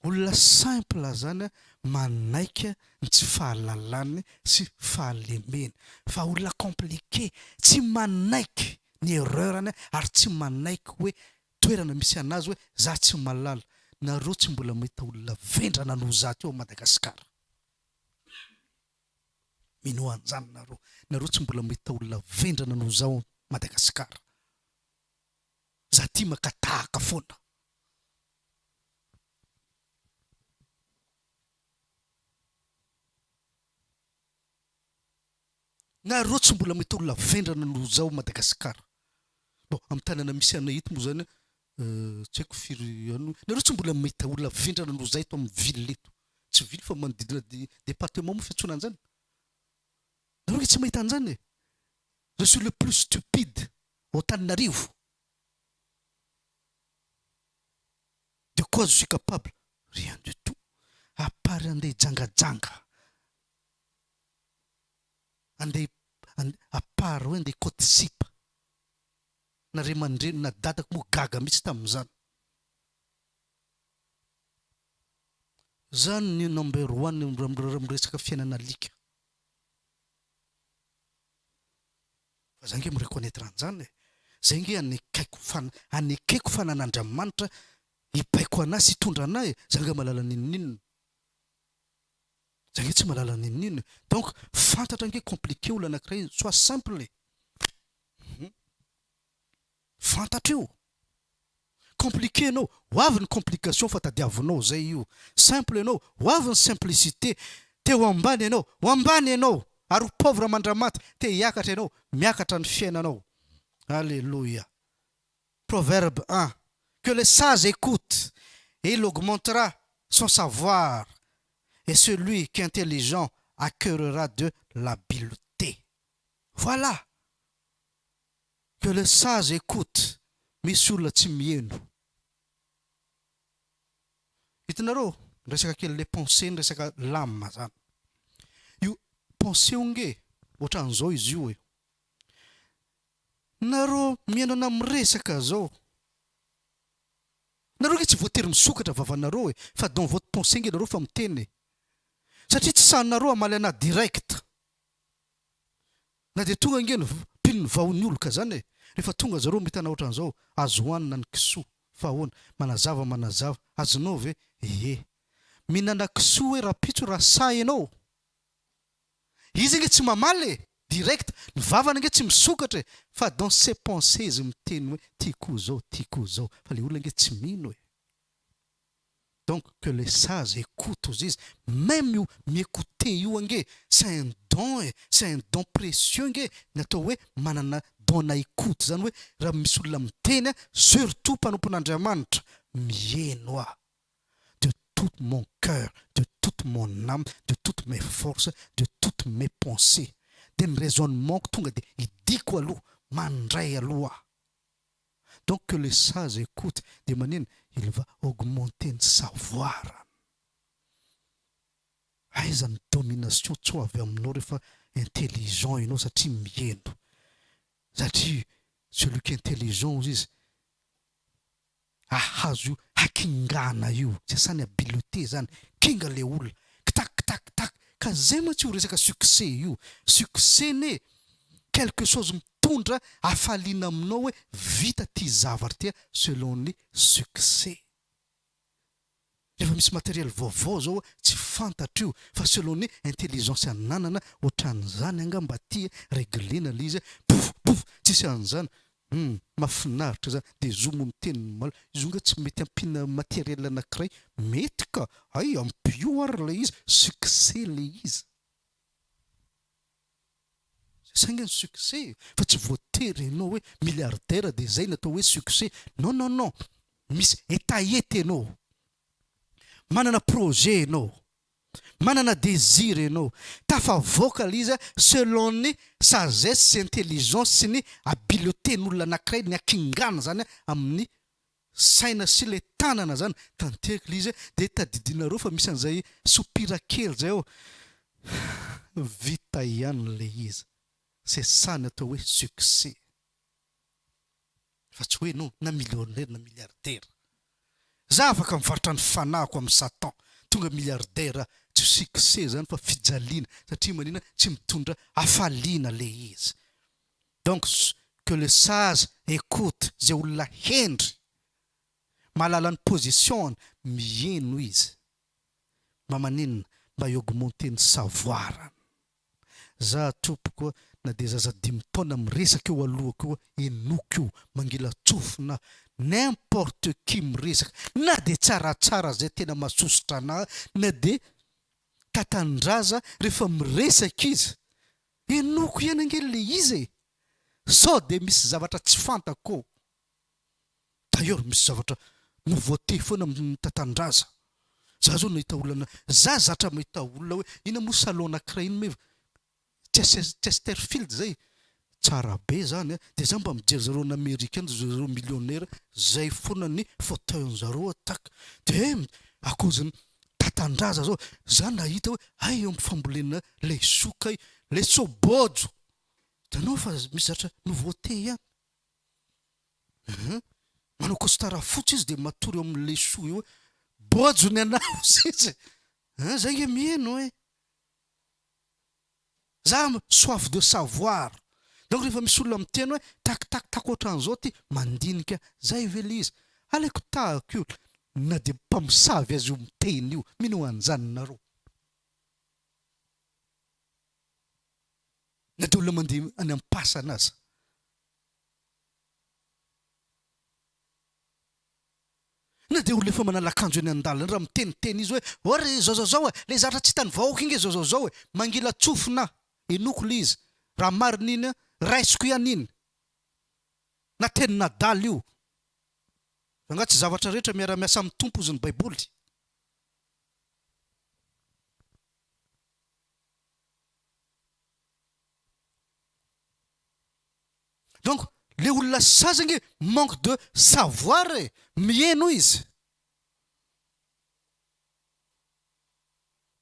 Olona simple zany manaiky ny tsy fahalalany sy fahalemeny fa olona compliqué tsy manaiky ny erreur-ny ary tsy manaiky hoe toerana misy anazy hoe za tsy mahalala. Nareo tsy mbola mahita olona vendrana noho za teo à Madagascar. Minoa an'izany nareo. Nareo tsy mbola mahita olona vendrana noho zaho Madagascar. Za tia maka tahaka foana. Nareo tsy mbola mahita olona vendrana noho zaho Madagascar. Bon, amin'ny tanana misy anay eto moa zany tsy haiko firy any, nareo tsy mbola mahita olona vendrana noho zaho eto amin'ny ville eto. Tsy ville fa manodidina département moa fiantsoana an'izany. Nareo nge tsy mahita an'izany e. Je suis le plus stupide ao Antananarivo. De quoi je suis capable? Rien du tout. À part andeha hijangajanga. Andeha à part hoe andeha hikaoty sipa. Na ray aman-dreny na dadako moa gaga mihitsy tamin'izany. Zany ny number one raha miresaka fiainana alika. Fa za nge mi-reconnaitre an'izany e. Zay nge anekaiko fa anekeko fa nan'Andriamanitra hibaiko anah sy hitondra anah e. Za nge mahalala n'inon'inona. Za nge tsy mahalala n'inon'inona e. Donc fantatra nge compliqué olona anakiray soit simple e. Fantatro io. Compliqué ianao, ho avy ny complication fa tadiavinao zay io. Simple ianao, ho avy ny simplicité. Te ho ambany ianao, ho ambany ianao ary ho pauvre mandramaty. Te hiakatra ianao, miakatra ny fiainanao. Alléluia. Proverbe un, Que le sage écoute et il augmentera son savoir et celui qui est intelligent acquerera de l'habileté. Voilà! Que le sage écoute, misy olona tsy miheno. Hitanareo, resaka kely le pensée ny resaka l'âme zany. Io pensée io nge ohatran'izao izy io e. Nareo miheno ana miresaka zao. Nareo nge tsy voatery misokatra vavanareo e, fa dans votre pensée nge nareo fa miteny e. Satria tsy sahinareo hamaly ana direct. Na dia tonga ange ny mpino ny vahon'ny oloka zany e! Rehefa tonga zareo mitana otran'izao, azo hohanina ny kisoa. Fa ahoana? Manazava manazava. Azonao ve? Ie. Mihinana kisoa hoe rapitso raha sahy ianao? Izy ange tsy mamaly e! Direct. Ny vavany ange tsy misokatra e! Fa dans ses pensées izy miteny hoe tiako ho zao, tiako ho zao. Fa le olona ange tsy mino e! Donc que les sages écoutent ozy izy, même io mi-écouter io ange c'est un don e, c'est un don précieux nge ny atao hoe manana don-na écoute zany hoe raha misy olona miteny a, surtout mpanompon'Andriamanitra, miheno aho de tout mon cœur, de toute mon âme, de toutes mes forces, de toutes mes pensées, de ny raisonnement-ko tonga de idiko aloha, mandray aloha aho. Donc que le sage écoute dia manina? Il va augmenter ny savoir-ny. Aiza ny domination tsy ho avy aminao rehefa intelligent ianao satria miheno. Satria celui qui est intelligent hozy izy ahazo io hakingana io, c'est ça ny habileté zany, kinga le olona, ktak ktak ktak, ka zay mantsy io resaka succès io, succès ne quelque chose mitondra hafaliana aminao hoe vita ty zavatra ty selon ny succès, rehefa misy matériel vaovao zao tsy fantatro io fa selon ny intelligence ananana otran'izany angamba ty reglena le izy pouf pouf tsisy an'izany Hum mafinaritra zany de zo moa miteny ny mal izy io nga tsy mety ampiana matériel anakiray mety ka hay ampio ary ilay izy succès le izy zay nge ny succès fa tsy voatery enao hoe milliardaire de zay ny atao hoe succès non non non misy hetaheta enao manana projet enao Manana désir enao. Tafavoaka le izy selon ny sagesse sy intelligence sy ny habileté n'olona anakiray, ny hakingana zany amin'ny saina sy le tanana zany, tanteraka le izy de tadidinareo fa misy an'izay soupir kely zay ao, vita ihany le izy, c'est ça ny atao hoe succès. Fa tsy hoe enao na millionnaire na milliardaire. Za afaka mivarotra ny fanahiko amin'i satan tonga milliardaire tsy succès zany fa fijaliana satria manina tsy mitondra hafaliana le izy. Donc que le sage écoute ze olona hendry mahalala ny position-ny miheno izy mba maninona mba hi-augmenter ny savoir-ny. Za tompoko a, na dia zaza dimy taona miresaka eo alohako eo henoko io, mangilan-tsofina n'importe qui miresaka, na dia tsaratsara zay tena mahasosotra anah, na dia tatan-draza rehefa miresaka izy, henoko ihany ange le izy e! Sao dia misy zavatra tsy fantako ao. D'ailleurs misy zavatra nouveauté foana amin'ny tantanin-draza. Za zao nahita olona, za zatra mahita olona hoe inona moa salon anakiray iny meva, Chesterfield zay, tsara be zany an, de za mba mijery zareo any Amerika any zareo millionnaire, zay foana ny fauteuil an'zareo tak, de à cause ny tantanin-draza zao, za nahita hoe hay eo amin'ny fambolena laisoa kay, laisoa bôjo, hitanao fa misy zatra nouveauté ihany. Hum, manao costard fotsy izy dia matory eo amin'ny laisoa eo, bôjo ny anah hozy izy, hein, zay nge miheno e! Za soif de savoir, donc rehefa misy olona miteny hoe tak tak tak ohatran'izao ty, mandinika, zay ve le izy? Alaiko tahaka io na dia mpamosavy aza io miteny io, minoa an'izany nareo. Na dia olona mandeha any am-pasana aza. Na dia olona efa manala akanjo eny an-dalana raha miteniteny izy hoe oh ry zao zao zao e, le zavatra tsy hitan'ny vahoaka inge zao zao zao e, mangilan-tsofina aho, henoiko le izy, raha marina iny raisiko ihany iny, na tenin'adala io, fa nga tsy zavatra rehetra miara-miasa amin'ny Tompo hozy ny baiboly. Donc le olona sazy ange manque de savoir e, miheno izy.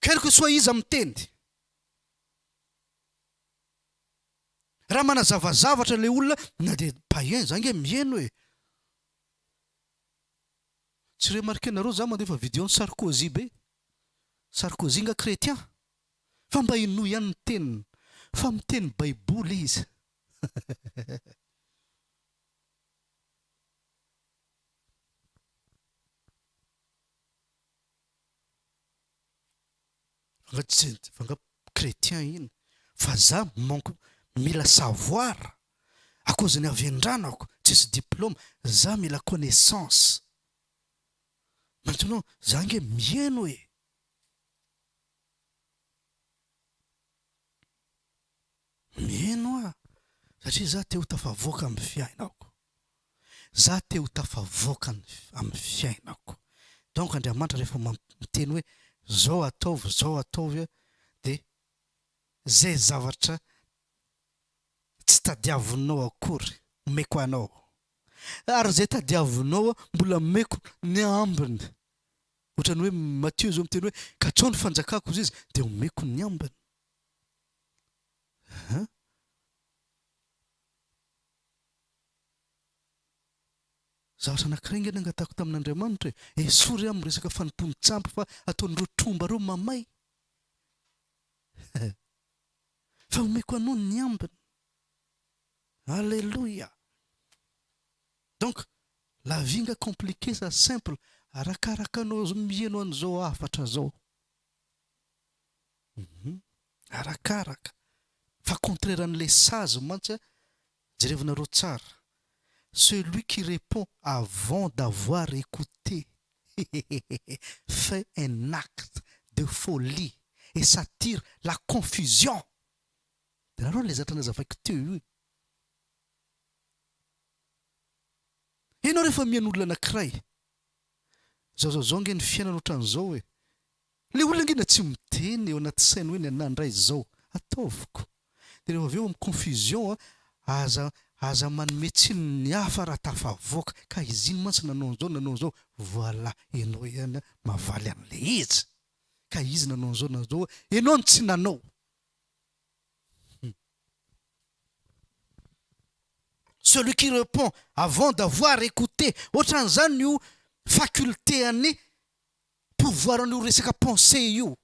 Quel que soit iza miteny. Raha manazava zavatra le olona na dia païen za ange miheno e. Tsy remarquer-nareo za mandefa video an'i Sarkozy be. Sarkozy nga chrétien? Fa mba henoy ihany ny teniny fa miteny baiboly izy. Fa nga fa nga chrétien iny fa za manque mila savoir à cause ny havendranako tsisy diplôme za mila connaissance maintenant za nge miheno e. Mino aho satria za te ho tafavoaka amin'ny fiainako. Za te ho tafavoaka amin'ny fiainako. Donc Andriamanitra rehefa miteny hoe zao ataovy, zao ataovy dia zay zavatra tsy tadiavinao akory omeko anao. Ary zay tadiavinao mbola omeko ny ambiny. Ohatran'ny hoe Matio zao miteny hoe katsao ny fanjakako hozy izy dia omeko ny ambiny. Hein? Zavatra anankiray ange nangatahako tamin'Andriamanitra e, esory aho amin'ny resaka fanompoan-tsampy fa ataon'ireo tromba ireo mamay. Fa omeko anao ny ambiny. Alléluia. Donc la vie nga compliqué sa simple arakaraka anao miheno an'izao hafatra zao. Hum arakaraka fa contraire an'ilay sazy mantsy a, jerevinareo tsara, celui qui répond avant d'avoir écouté hehehehe fait un acte de folie et s'attire la confusion, hitanareo ilay zatra nazavaiko teo io e. Enao rehefa mihaino olona anakiray, zao zao zao nge ny fiainana otran'izao e, le olona nge na tsy miteny eo anaty sainy hoe ny anah ndray zao, ataoviko, de rehefa avy eo am confusion a, aza aza manome tsiny ny hafa raha tafavoaka, ka izy iny mantsy nanao an'izao nanao an'izao, voilà enao ihany mavaly an'le izy, ka izy nanao an'izao nanao an'izao, enao no tsy nanao. Celui qui repond avant d'avoir écouté, ohatran'izany io faculté an'ny pouvoir an'io resaka pensée io.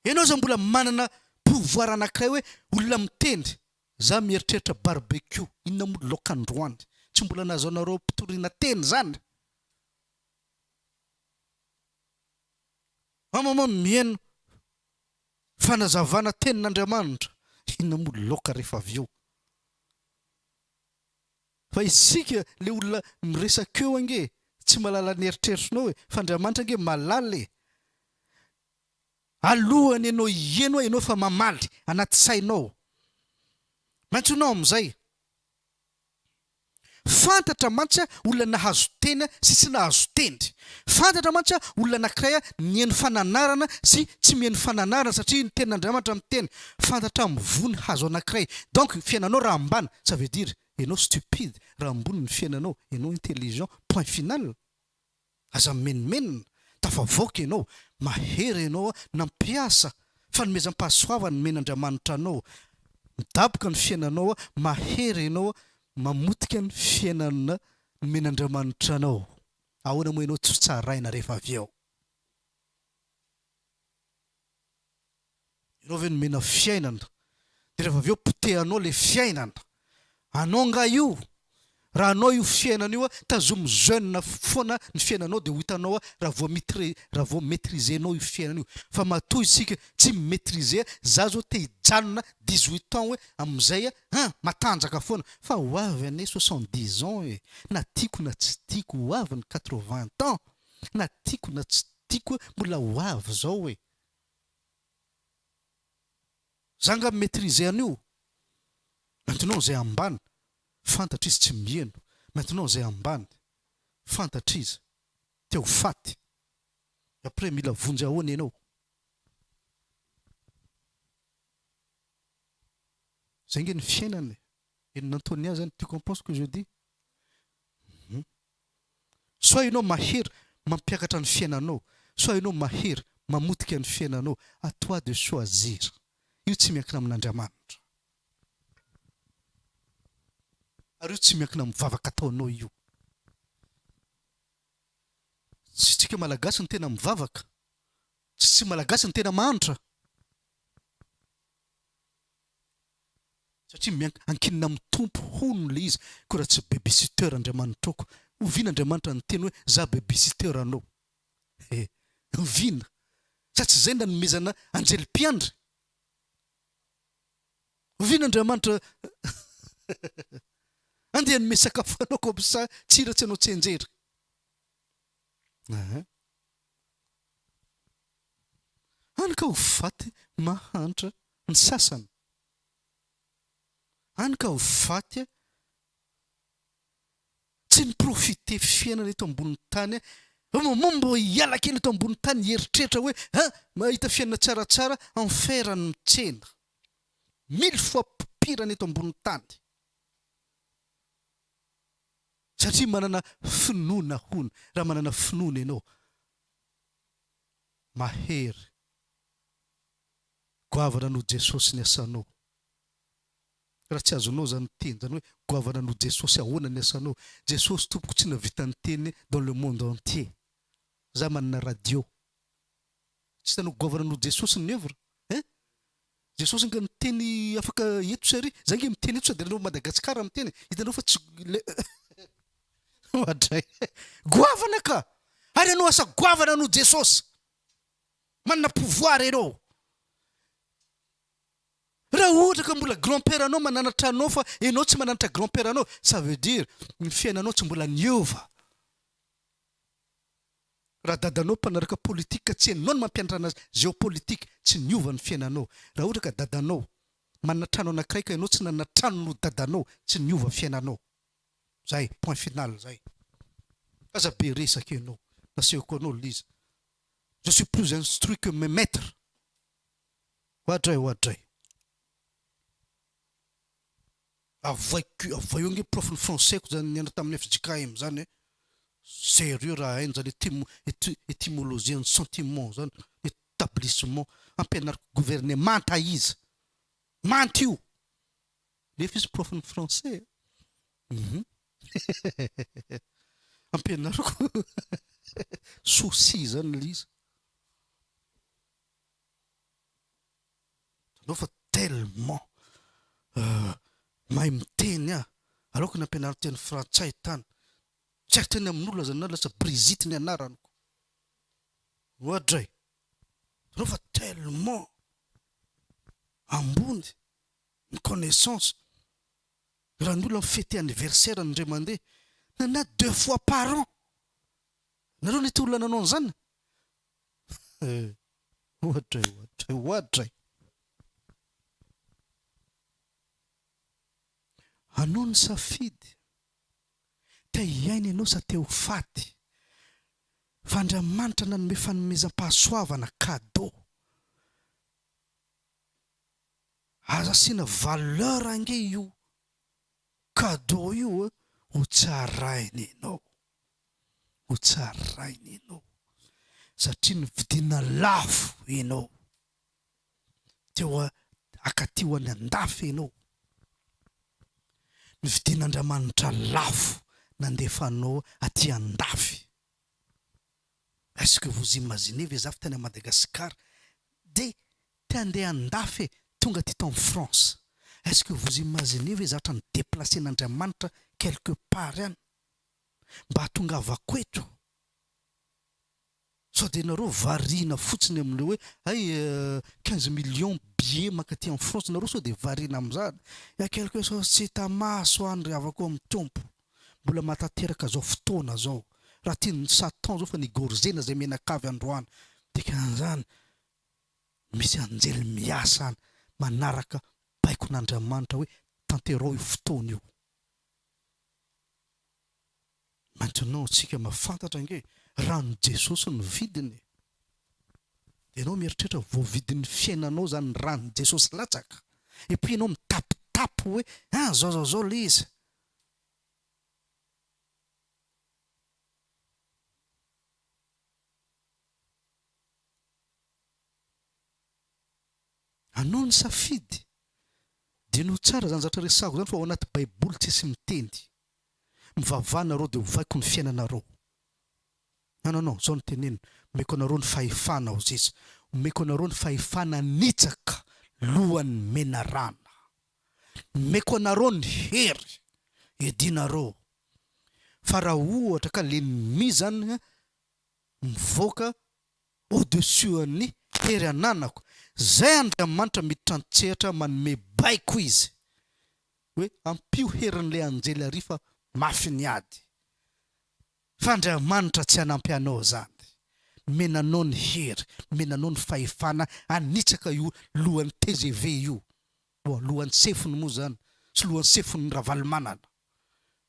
Ianao aza mbola manana pouvoir anankiray hoe olona miteny, za mieritreritra barbecue, inona moa laoka androany, tsy mbola nahazoanareo mpitoriana teny zany? Un moment mihaino. Fanazavana tenin'Andriamanitra, inona moa laoka rehefa avy eo? Fa isika le olona miresaka eo ange tsy mahalala ny eritreritrinao e, fa Andriamanitra ange mahalala e. Alohany ianao hiheno ianao efa mamaly anaty sainao. Maintsy ianao amin'izay. Fantatra mantsy olona nahazo teny sy tsy nahazo teny. Fantatra mantsy olona anankiray nihaino fananarana sy tsy mihaino fananarana satria ny tenin'Andriamanitra miteny fantatra amin'ny voa ny hazo anankiray. Donc fiainanao raha ambany ça veut dire ianao stupide, raha ambony ny fiainanao ianao intelligent point final. Aza mimenomenona, tafavoaka ianao, mahery ianao nampiasa fanomezam-pahasoavana nomen'Andriamanitra anao, midaboka ny fiainanao, mahery ianao mamotika ny fiainana nomen'Andriamanitra anao. Ahoana moa ianao tsy ho tsaraina rehefa avy eo? Ianao ve nomena fiainana dia rehefa avy eo potehanao le fiainana? Anao nga io? Raha anao io fiainana io tazomy jeune foana ny fiainanao dia ho hitanao raha vao mitre raha vao maitriser-nao io fiainana io. Fa matoa isika tsy mi-maitriser, za zao te hijanona 18 ans hoe amin'izay an matanjaka foana fa ho avy anie 70 ans e! Na tiako na tsy tiako ho avy ny 80 ans na tiako na tsy tiako mbola ho avy zao e! Za nga mi-maitriser an'io? Maintenant zay ambany fantatra izy tsy miheno, maintenant zay ambany fantatra izy te ho faty, après mila vonjy ahoana ianao? Zay nge ny fiainana e! Henon'i Antonia zany, tu comprends ce que je dis? Hum. Soit ianao mahery mampiakatra ny fiainanao, soit ianao mahery mamotika ny fiainanao, à toi de choisir. Io tsy miankina amin'Andriamanitra. Ary io tsy miankina amin'ny vavaka ataonao io. Tsy tsika Malagasy no tena mivavaka, tsy tsy Malagasy no tena mahantra. Satria miank ankinina amin'ny Tompo hono le izy, koa raha tsy babysitter Andriamanitrako, oviana Andriamanitra niteny hoe za babysitter anao? He, oviana? Sa tsy zay nanomezana anjely mpiandry? Oviana Andriamanitra andeha hanome sakafo anao comme ça tsy hira tsy hanao tsianjery? Aha. Hany ka ho faty mahantra ny sasany. Hany ka ho faty tsy ni-profiter fiainana eto ambonin'ny tany Au moment mbo hiala kely eto ambonin'ny tany hieritreritra hoe hein mahita fiainana tsaratsara enfer ny mitsena. Mille fois pire ny eto ambonin'ny tany. Satria manana finoana hono, raha manana finoana ianao, mahery, goavana noho Jesosy ny asanao. Raha tsy azonao zany teny zany hoe goavana noho Jesosy ahoana ny asanao? Jesosy tompoko tsy navita niteny dans le monde entier. Za manana radio. Tsy hitanao goavana noho Jesosy ny oeuvre? Hein? Jesosy nga niteny afaka eto sy ary, za nge miteny eto sady ianareo Madagascar miteny, hitanareo fa tsy le oadray. Goavana ka! Ary ianao asa goavana noho Jesosy. Manana pouvoir ianao. Raha ohatra ka mbola grand père anao mananatra anao fa ianao tsy mananatra grand père anao, ça veut dire ny fiainanao tsy mbola niova. Raha dadanao mpanaraka politique ka tsy enao no mampianatra anazy géopolitique tsy niova ny fiainanao. Raha ohatra ka dadanao manana trano anakiray ka enao tsy nanana trano noho dadanao tsy niova fiainanao. Zay, point final zay. Aza be resaka enao. Nasehoko anao l'izy. Je suis plus instruit que mes maitres. Oadray oadray. Avoaiko avoay eo ange prof ny français ko zany nianatra tamin'ny fjkm zany e. Sérieux raha hainy zany étymo éty étymologie ny sentiment zany, établissement. Ampianariko gouvernemanta izy. Manta io. Nefa izy prof ny français e. Hum. Ampianariko souci zany le izy. Hitanao fa tellement mahay miteny aho, aleoko nampianariny teny frantsay tany, tsy hay teny amin'olona zany na lasa Brigitte ny anaranako. Oadray! Hitanao fa tellement. Ambony ny connaissance. Raha ny olona mi-fêter anniversaire ny indray mandeha, na deux fois par an. Nareo nahita olona nanao an'izany? Ohatra e, ohatra e, ohatra e. Anao ny safidy. Te hiaina ianao sa te ho faty? Fa Andriamanitra nanome fanomezam-pahasoavana, cadeau. Aza asiana valeur ange io cadeau io e, ho tsaraina ianao, ho tsaraina ianao satria novidiana lafo ianao, teo akaty ho any andafy ianao, novidian'Andriamanitra lafo nandefa anao aty andafy. Est-ce que vous imaginez ve za fa tany à Madagascar de te handeha andafy e, tonga aty en France. Est-ce que vous imaginez ve zavatra ni-deplacer-n'Andriamanitra quelque part any mba hahatongavako eto? Sao dia nareo variana fotsiny amin'ilay hoe hay 15 millions billet mankaty en France nareo sao dia variana amin'izany? Il y a quelque chose tsy hita maso any ry havako amin'ny Tompo. Mbola mahatanteraka zao fotoana zao. Raha tian'ny satan zao fa ni-gorgena zay mianakavy androany. Dikan'izany misy anjely miasa any manaraka baikon'Andriamanitra hoe tanterao io fotoana io. Maintenant tsika mafantatra ange ran'i Jesosy no vidiny e. Dia ianao mieritreritra voavidin'ny fiainanao zany ny ran'i Jesosy latsaka. Et puis ianao mitapitapy hoe ah zao zao zao le izy. Anao ny safidy. Diniho tsara zany zavatra resahako zany fa ao anaty baiboly tsisy miteny. Mivavaha nareo de ovaiko ny fiainanareo. Non non non, zao no tenenina, omeko anareo ny fahefana hozy izy, omeko anareo ny fahefana hanitsaka lohan'ny menarana. Omeko anareo ny hery hiadianareo. Fa raha ohatra ka l'ennemi zany mivoaka au dessus an'ny hery ananako, zay Andriamanitra miditra an-tsehatra manome baiko izy hoe ampio herin'ilay anjely ary fa mafy ny ady. Fa Andriamanitra tsy hanampy anao zany. Nomena anao ny hery, nomena anao ny fahefana hanitsaka io lohan'ny tgv io. Bon, lohan'ny sefony moa zany, sy lohan'ny sefon'ny Ravalomanana.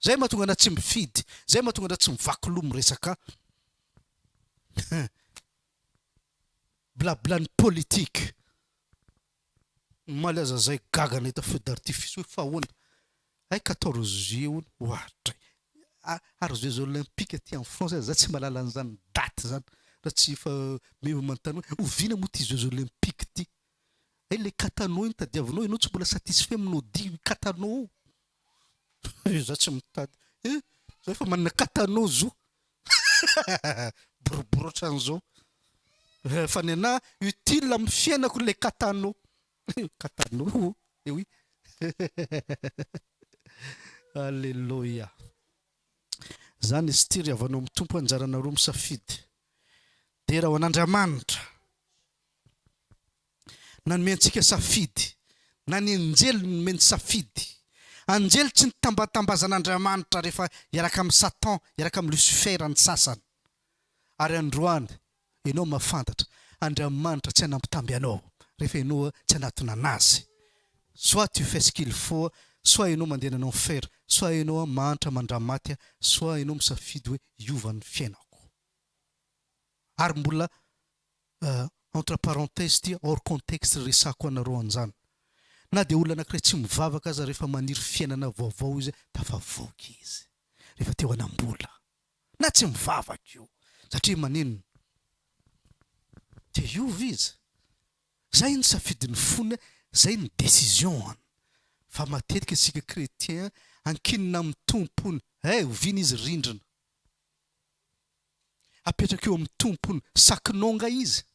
Zay mahatonga anah tsy mifidy, zay mahatonga anah tsy mivaky loha miresaka blabla ny politique. Omaly aza zay gaga nahita feu d'artifice hoe fa ahoana? Hay 14 juillet hono, oadray! Ary jeux olympiques aty en France aza za tsy mahalala an'izany date zany raha tsy efa meva manontany hoe oviana moa ty jeux olympiques ty? Hay le Katano iny tadiavinao, ianao tsy mbola satisfait amin'ny Audi io Katano io. Za tsy mitady eh, za efa manana Katano zo. Boribory ohatran'izao. Fa ny anah utile amin'ny fiainako le Katano. Katano, eh oui. Alléluia. Zany izy ity ry havanao amin'ny Tompo anjaranareo misafidy. Dera ho an'Andriamanitra. Nanome antsika safidy, na ny anjely nomeny safidy. Anjely tsy nitambatambazan'Andriamanitra rehefa hiaraka amin'i Satan, hiaraka amin'i Lucifer ny sasany. Ary androany, ianao mahafantatra, Andriamanitra tsy hanambitamby anao rehefa ianao tsy hanatona an'Azy. Soit tu fais ce qu'il faut, soit ianao mandeha any enfer, soit ianao mahantra mandramaty, soit ianao misafidy hoe hiova ny fiainako. Ary mbola Entre parenthèse ity hors contexte resako anareo anzany. Na dia olona anakiray tsy mivavaka aza rehefa maniry fiainana vaovao izy tafavoaka izy rehefa te ho hanambola. Na tsy mivavaka io. Satria maninona? Te hiova izy. Zay ny safidin'ny fony, zay ny décision-ny. Fa matetika isika chrétien ankinina amin'ny Tompo ny, eh oviana izy rindrina. Apetraka eo amin'ny tompony sakinonga izy.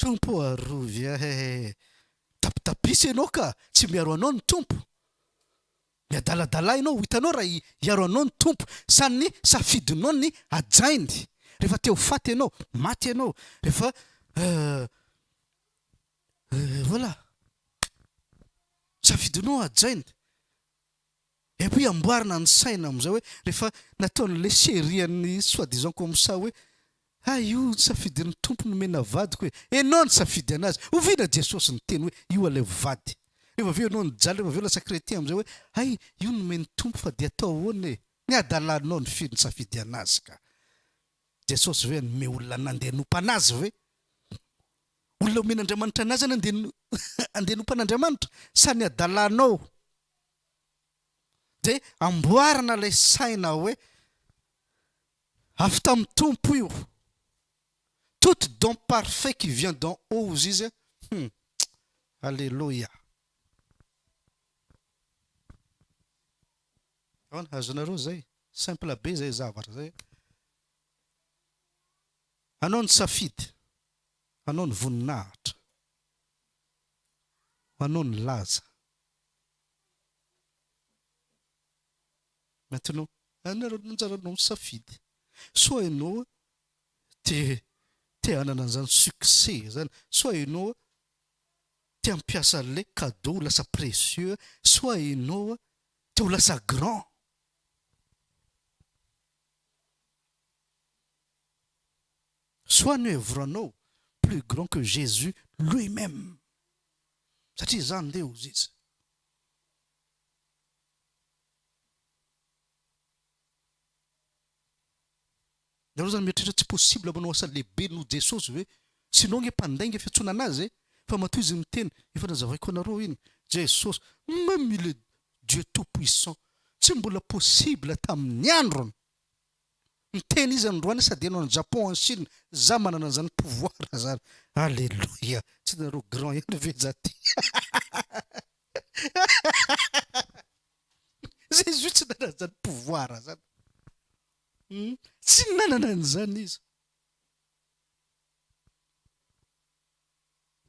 Tompo arovy ahy eh. Tapitapisa ianao ka, tsy miaro anao ny Tompo. Miadaladala ianao, ho hitanao raha hiaro anao ny Tompo sa ny safidinao ny hajainy. Rehefa te ho faty ianao, maty ianao. Rehefa. Voilà. Safidinao hajaina. Et puis amboarina ny saina amin'izay hoe rehefa nataon'ilay série an'ny soit disant comme ça hoe hay io safidin'ny Tompo nomena vadiko e. Enao nisafidy anazy. Oviana Jesosy niteny hoe io alaivo vady. Rehefa avy eo enao nijaly rehefa avy eo lasa chrétien amin'izay hoe hay io nomen'ny Tompo fa dia atao ahoana e. Ny hadalanao ny nisafidy anazy ka. Jesosy ve hanome olona nandeha hanompa anazy ve? Olona omen'Andriamanitra anazy any andeha andeha hanompa an'Andriamanitra sa ny hadalanao? Dia amboarina ilay saina hoe avy tamin'ny Tompo io. Tout don parfait qui vient d'en haut hozy izy hum. Aleloia. Ahoana, azonareo zay? Simple be zay zavatra zay. Anao ny safidy, anao ny voninahitra, anao ny laza. Maintenant, anareo anjaranao misafidy. Soit ianao te te hanana an'izany succès zany, soit ianao te hampiasa an'ilay cadeau ho lasa précieux, soit ianao te ho lasa grand. Soit ny oeuvre anao plus grand que Jésus lui même. Satria za ndeha hozy izy. Nareo zany mieritreritra tsy possible manao asa lehibe noho Jesosy ve? Sinon nge mpandainga fiantsoana anazy e! Fa matoa izy miteny, efa nazavaiko anareo iny, Jesosy, même il est Dieu tout puissant, tsy mbola possible tamin'ny androny. Miteny izy androany sady enao any Japon any Chine, za manana an'izany pouvoir zany. Alléluia! Tsy nareo grand ihany ve za ty? Jésus tsy nanana an'izany pouvoir zany. Hum, tsy nanana an'izany izy.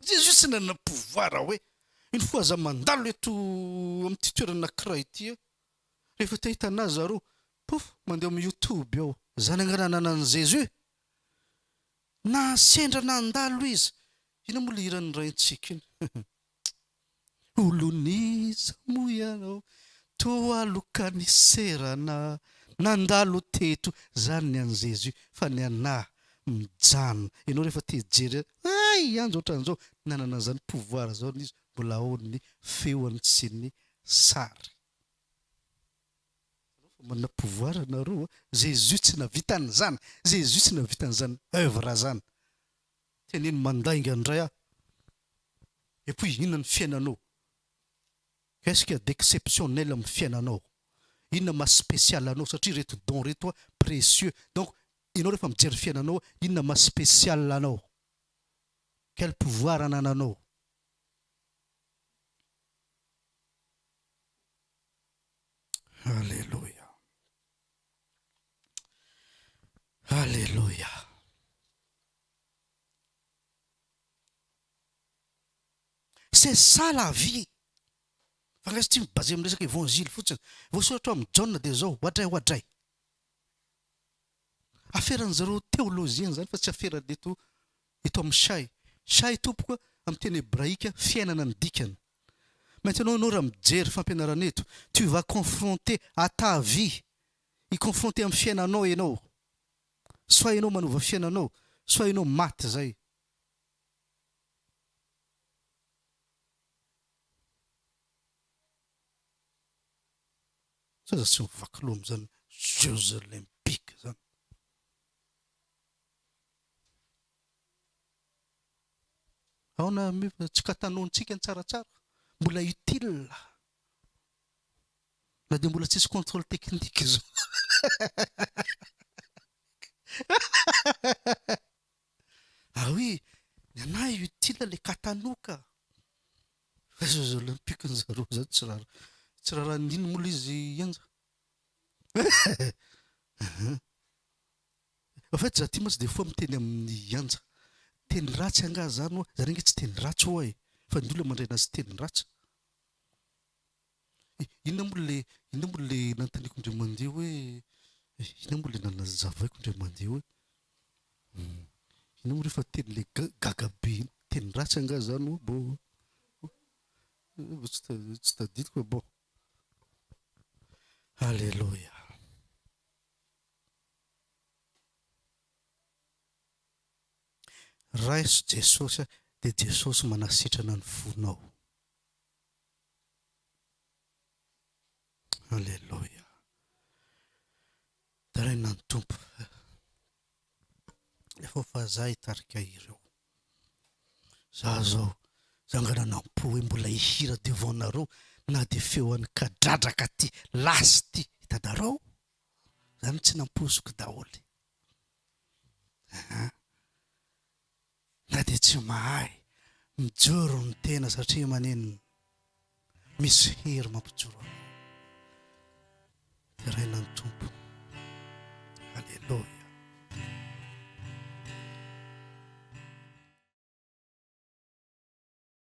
Jésus tsy nanana pouvoir hoe une fois za mandalo eto amin'ity toerana anankiray ity aho, rehefa te hahita an'ahy zareo, pouf, mandeha amin'ny youtube ao. Zany angaha nananan'i Jésus? Na sendra nandalo izy. Inona moa le hiran'ny raintsika iny? Olon'iza moa ianao toa aloka niserana nandalo teto zany ny an'i Jésus fa ny anah mijanona ianao rehefa te hijery hay anjo otran'izao nanana an'izany pouvoir zao izy mbola ao ny feony sy ny sary fa manana pouvoir nareo a Jésus tsy navita an'izany Jésus tsy navita an'izany oeuvre zany Teneno mandainga ndray aho. Et puis inona ny fiainanao? Qu'est-ce qu'il y a d'exceptionnel amin'ny fiainanao? Inona maha spécial anao satria ireto don ireto a précieux. Donc ianao rehefa mijery fiainanao inona maha spécial anao? Quel pouvoir anananao? Alléluia. Alléluia. C'est ça la vie! Fa nga tsy mi-baser amin'ny resaka évangile fotsiny. Voasoratra ao amin'ny Jaona dia izao, oadray oadray. Aferan'ny zareo théologien izany fa tsy aferan'ny eto eto amin'ny Shai. Shai tompoko amin'ny teny hebraika fiainana ny dikany. Maintenant ianao raha mijery fampianarana eto, tu vas confronter à ta vie, hi-confronter amin'ny fiainanao ianao. Soit ianao manova fiainanao, soit ianao maty zay. Sa za tsy mivaky loha amizany jeux olympiques zany. Aona tsy katanoantsika ny tsaratsara, mbola utile. Na dia mbola tsisy contrôle technique izao. Ah oui, ny anahy utile le katanoka. Fa jeux olympiques ny zareo zany tsy rara tsy rarahan'ny ino moa le izy Enja. En fait za ty mantsy des fois miteny amin'ny Anja. Teny ratsy angaha zany hoa, zany ange tsy teny ratsy hoa e, fa ny olona mandray anazy teny ratsy. Inona moa le inona moa le nanontaniako indray mandeha hoe inona moa le nanazavaiko indray mandeha hoe inona moa rehefa teny le gaga be iny. Teny ratsy angaha zany moa bon tsy tadidiko fa bon. Aleloia. Raiso Jesosy dia Jesosy manasitrana ny fonao. Aleloia. Deraina ny Tompo. Efa fa za hitarika ireo. Za zao zangana nampo hoe mbola hihira devant nareo na de feo an'i kadradraka ty lasy ty hitanareo? Zany tsy nampoiziko daholo. Aa na dia tsy mahay mijoro ny tena satria maninona? Misy hery mampijoro anao. Deraina ny Tompo. Aleloia.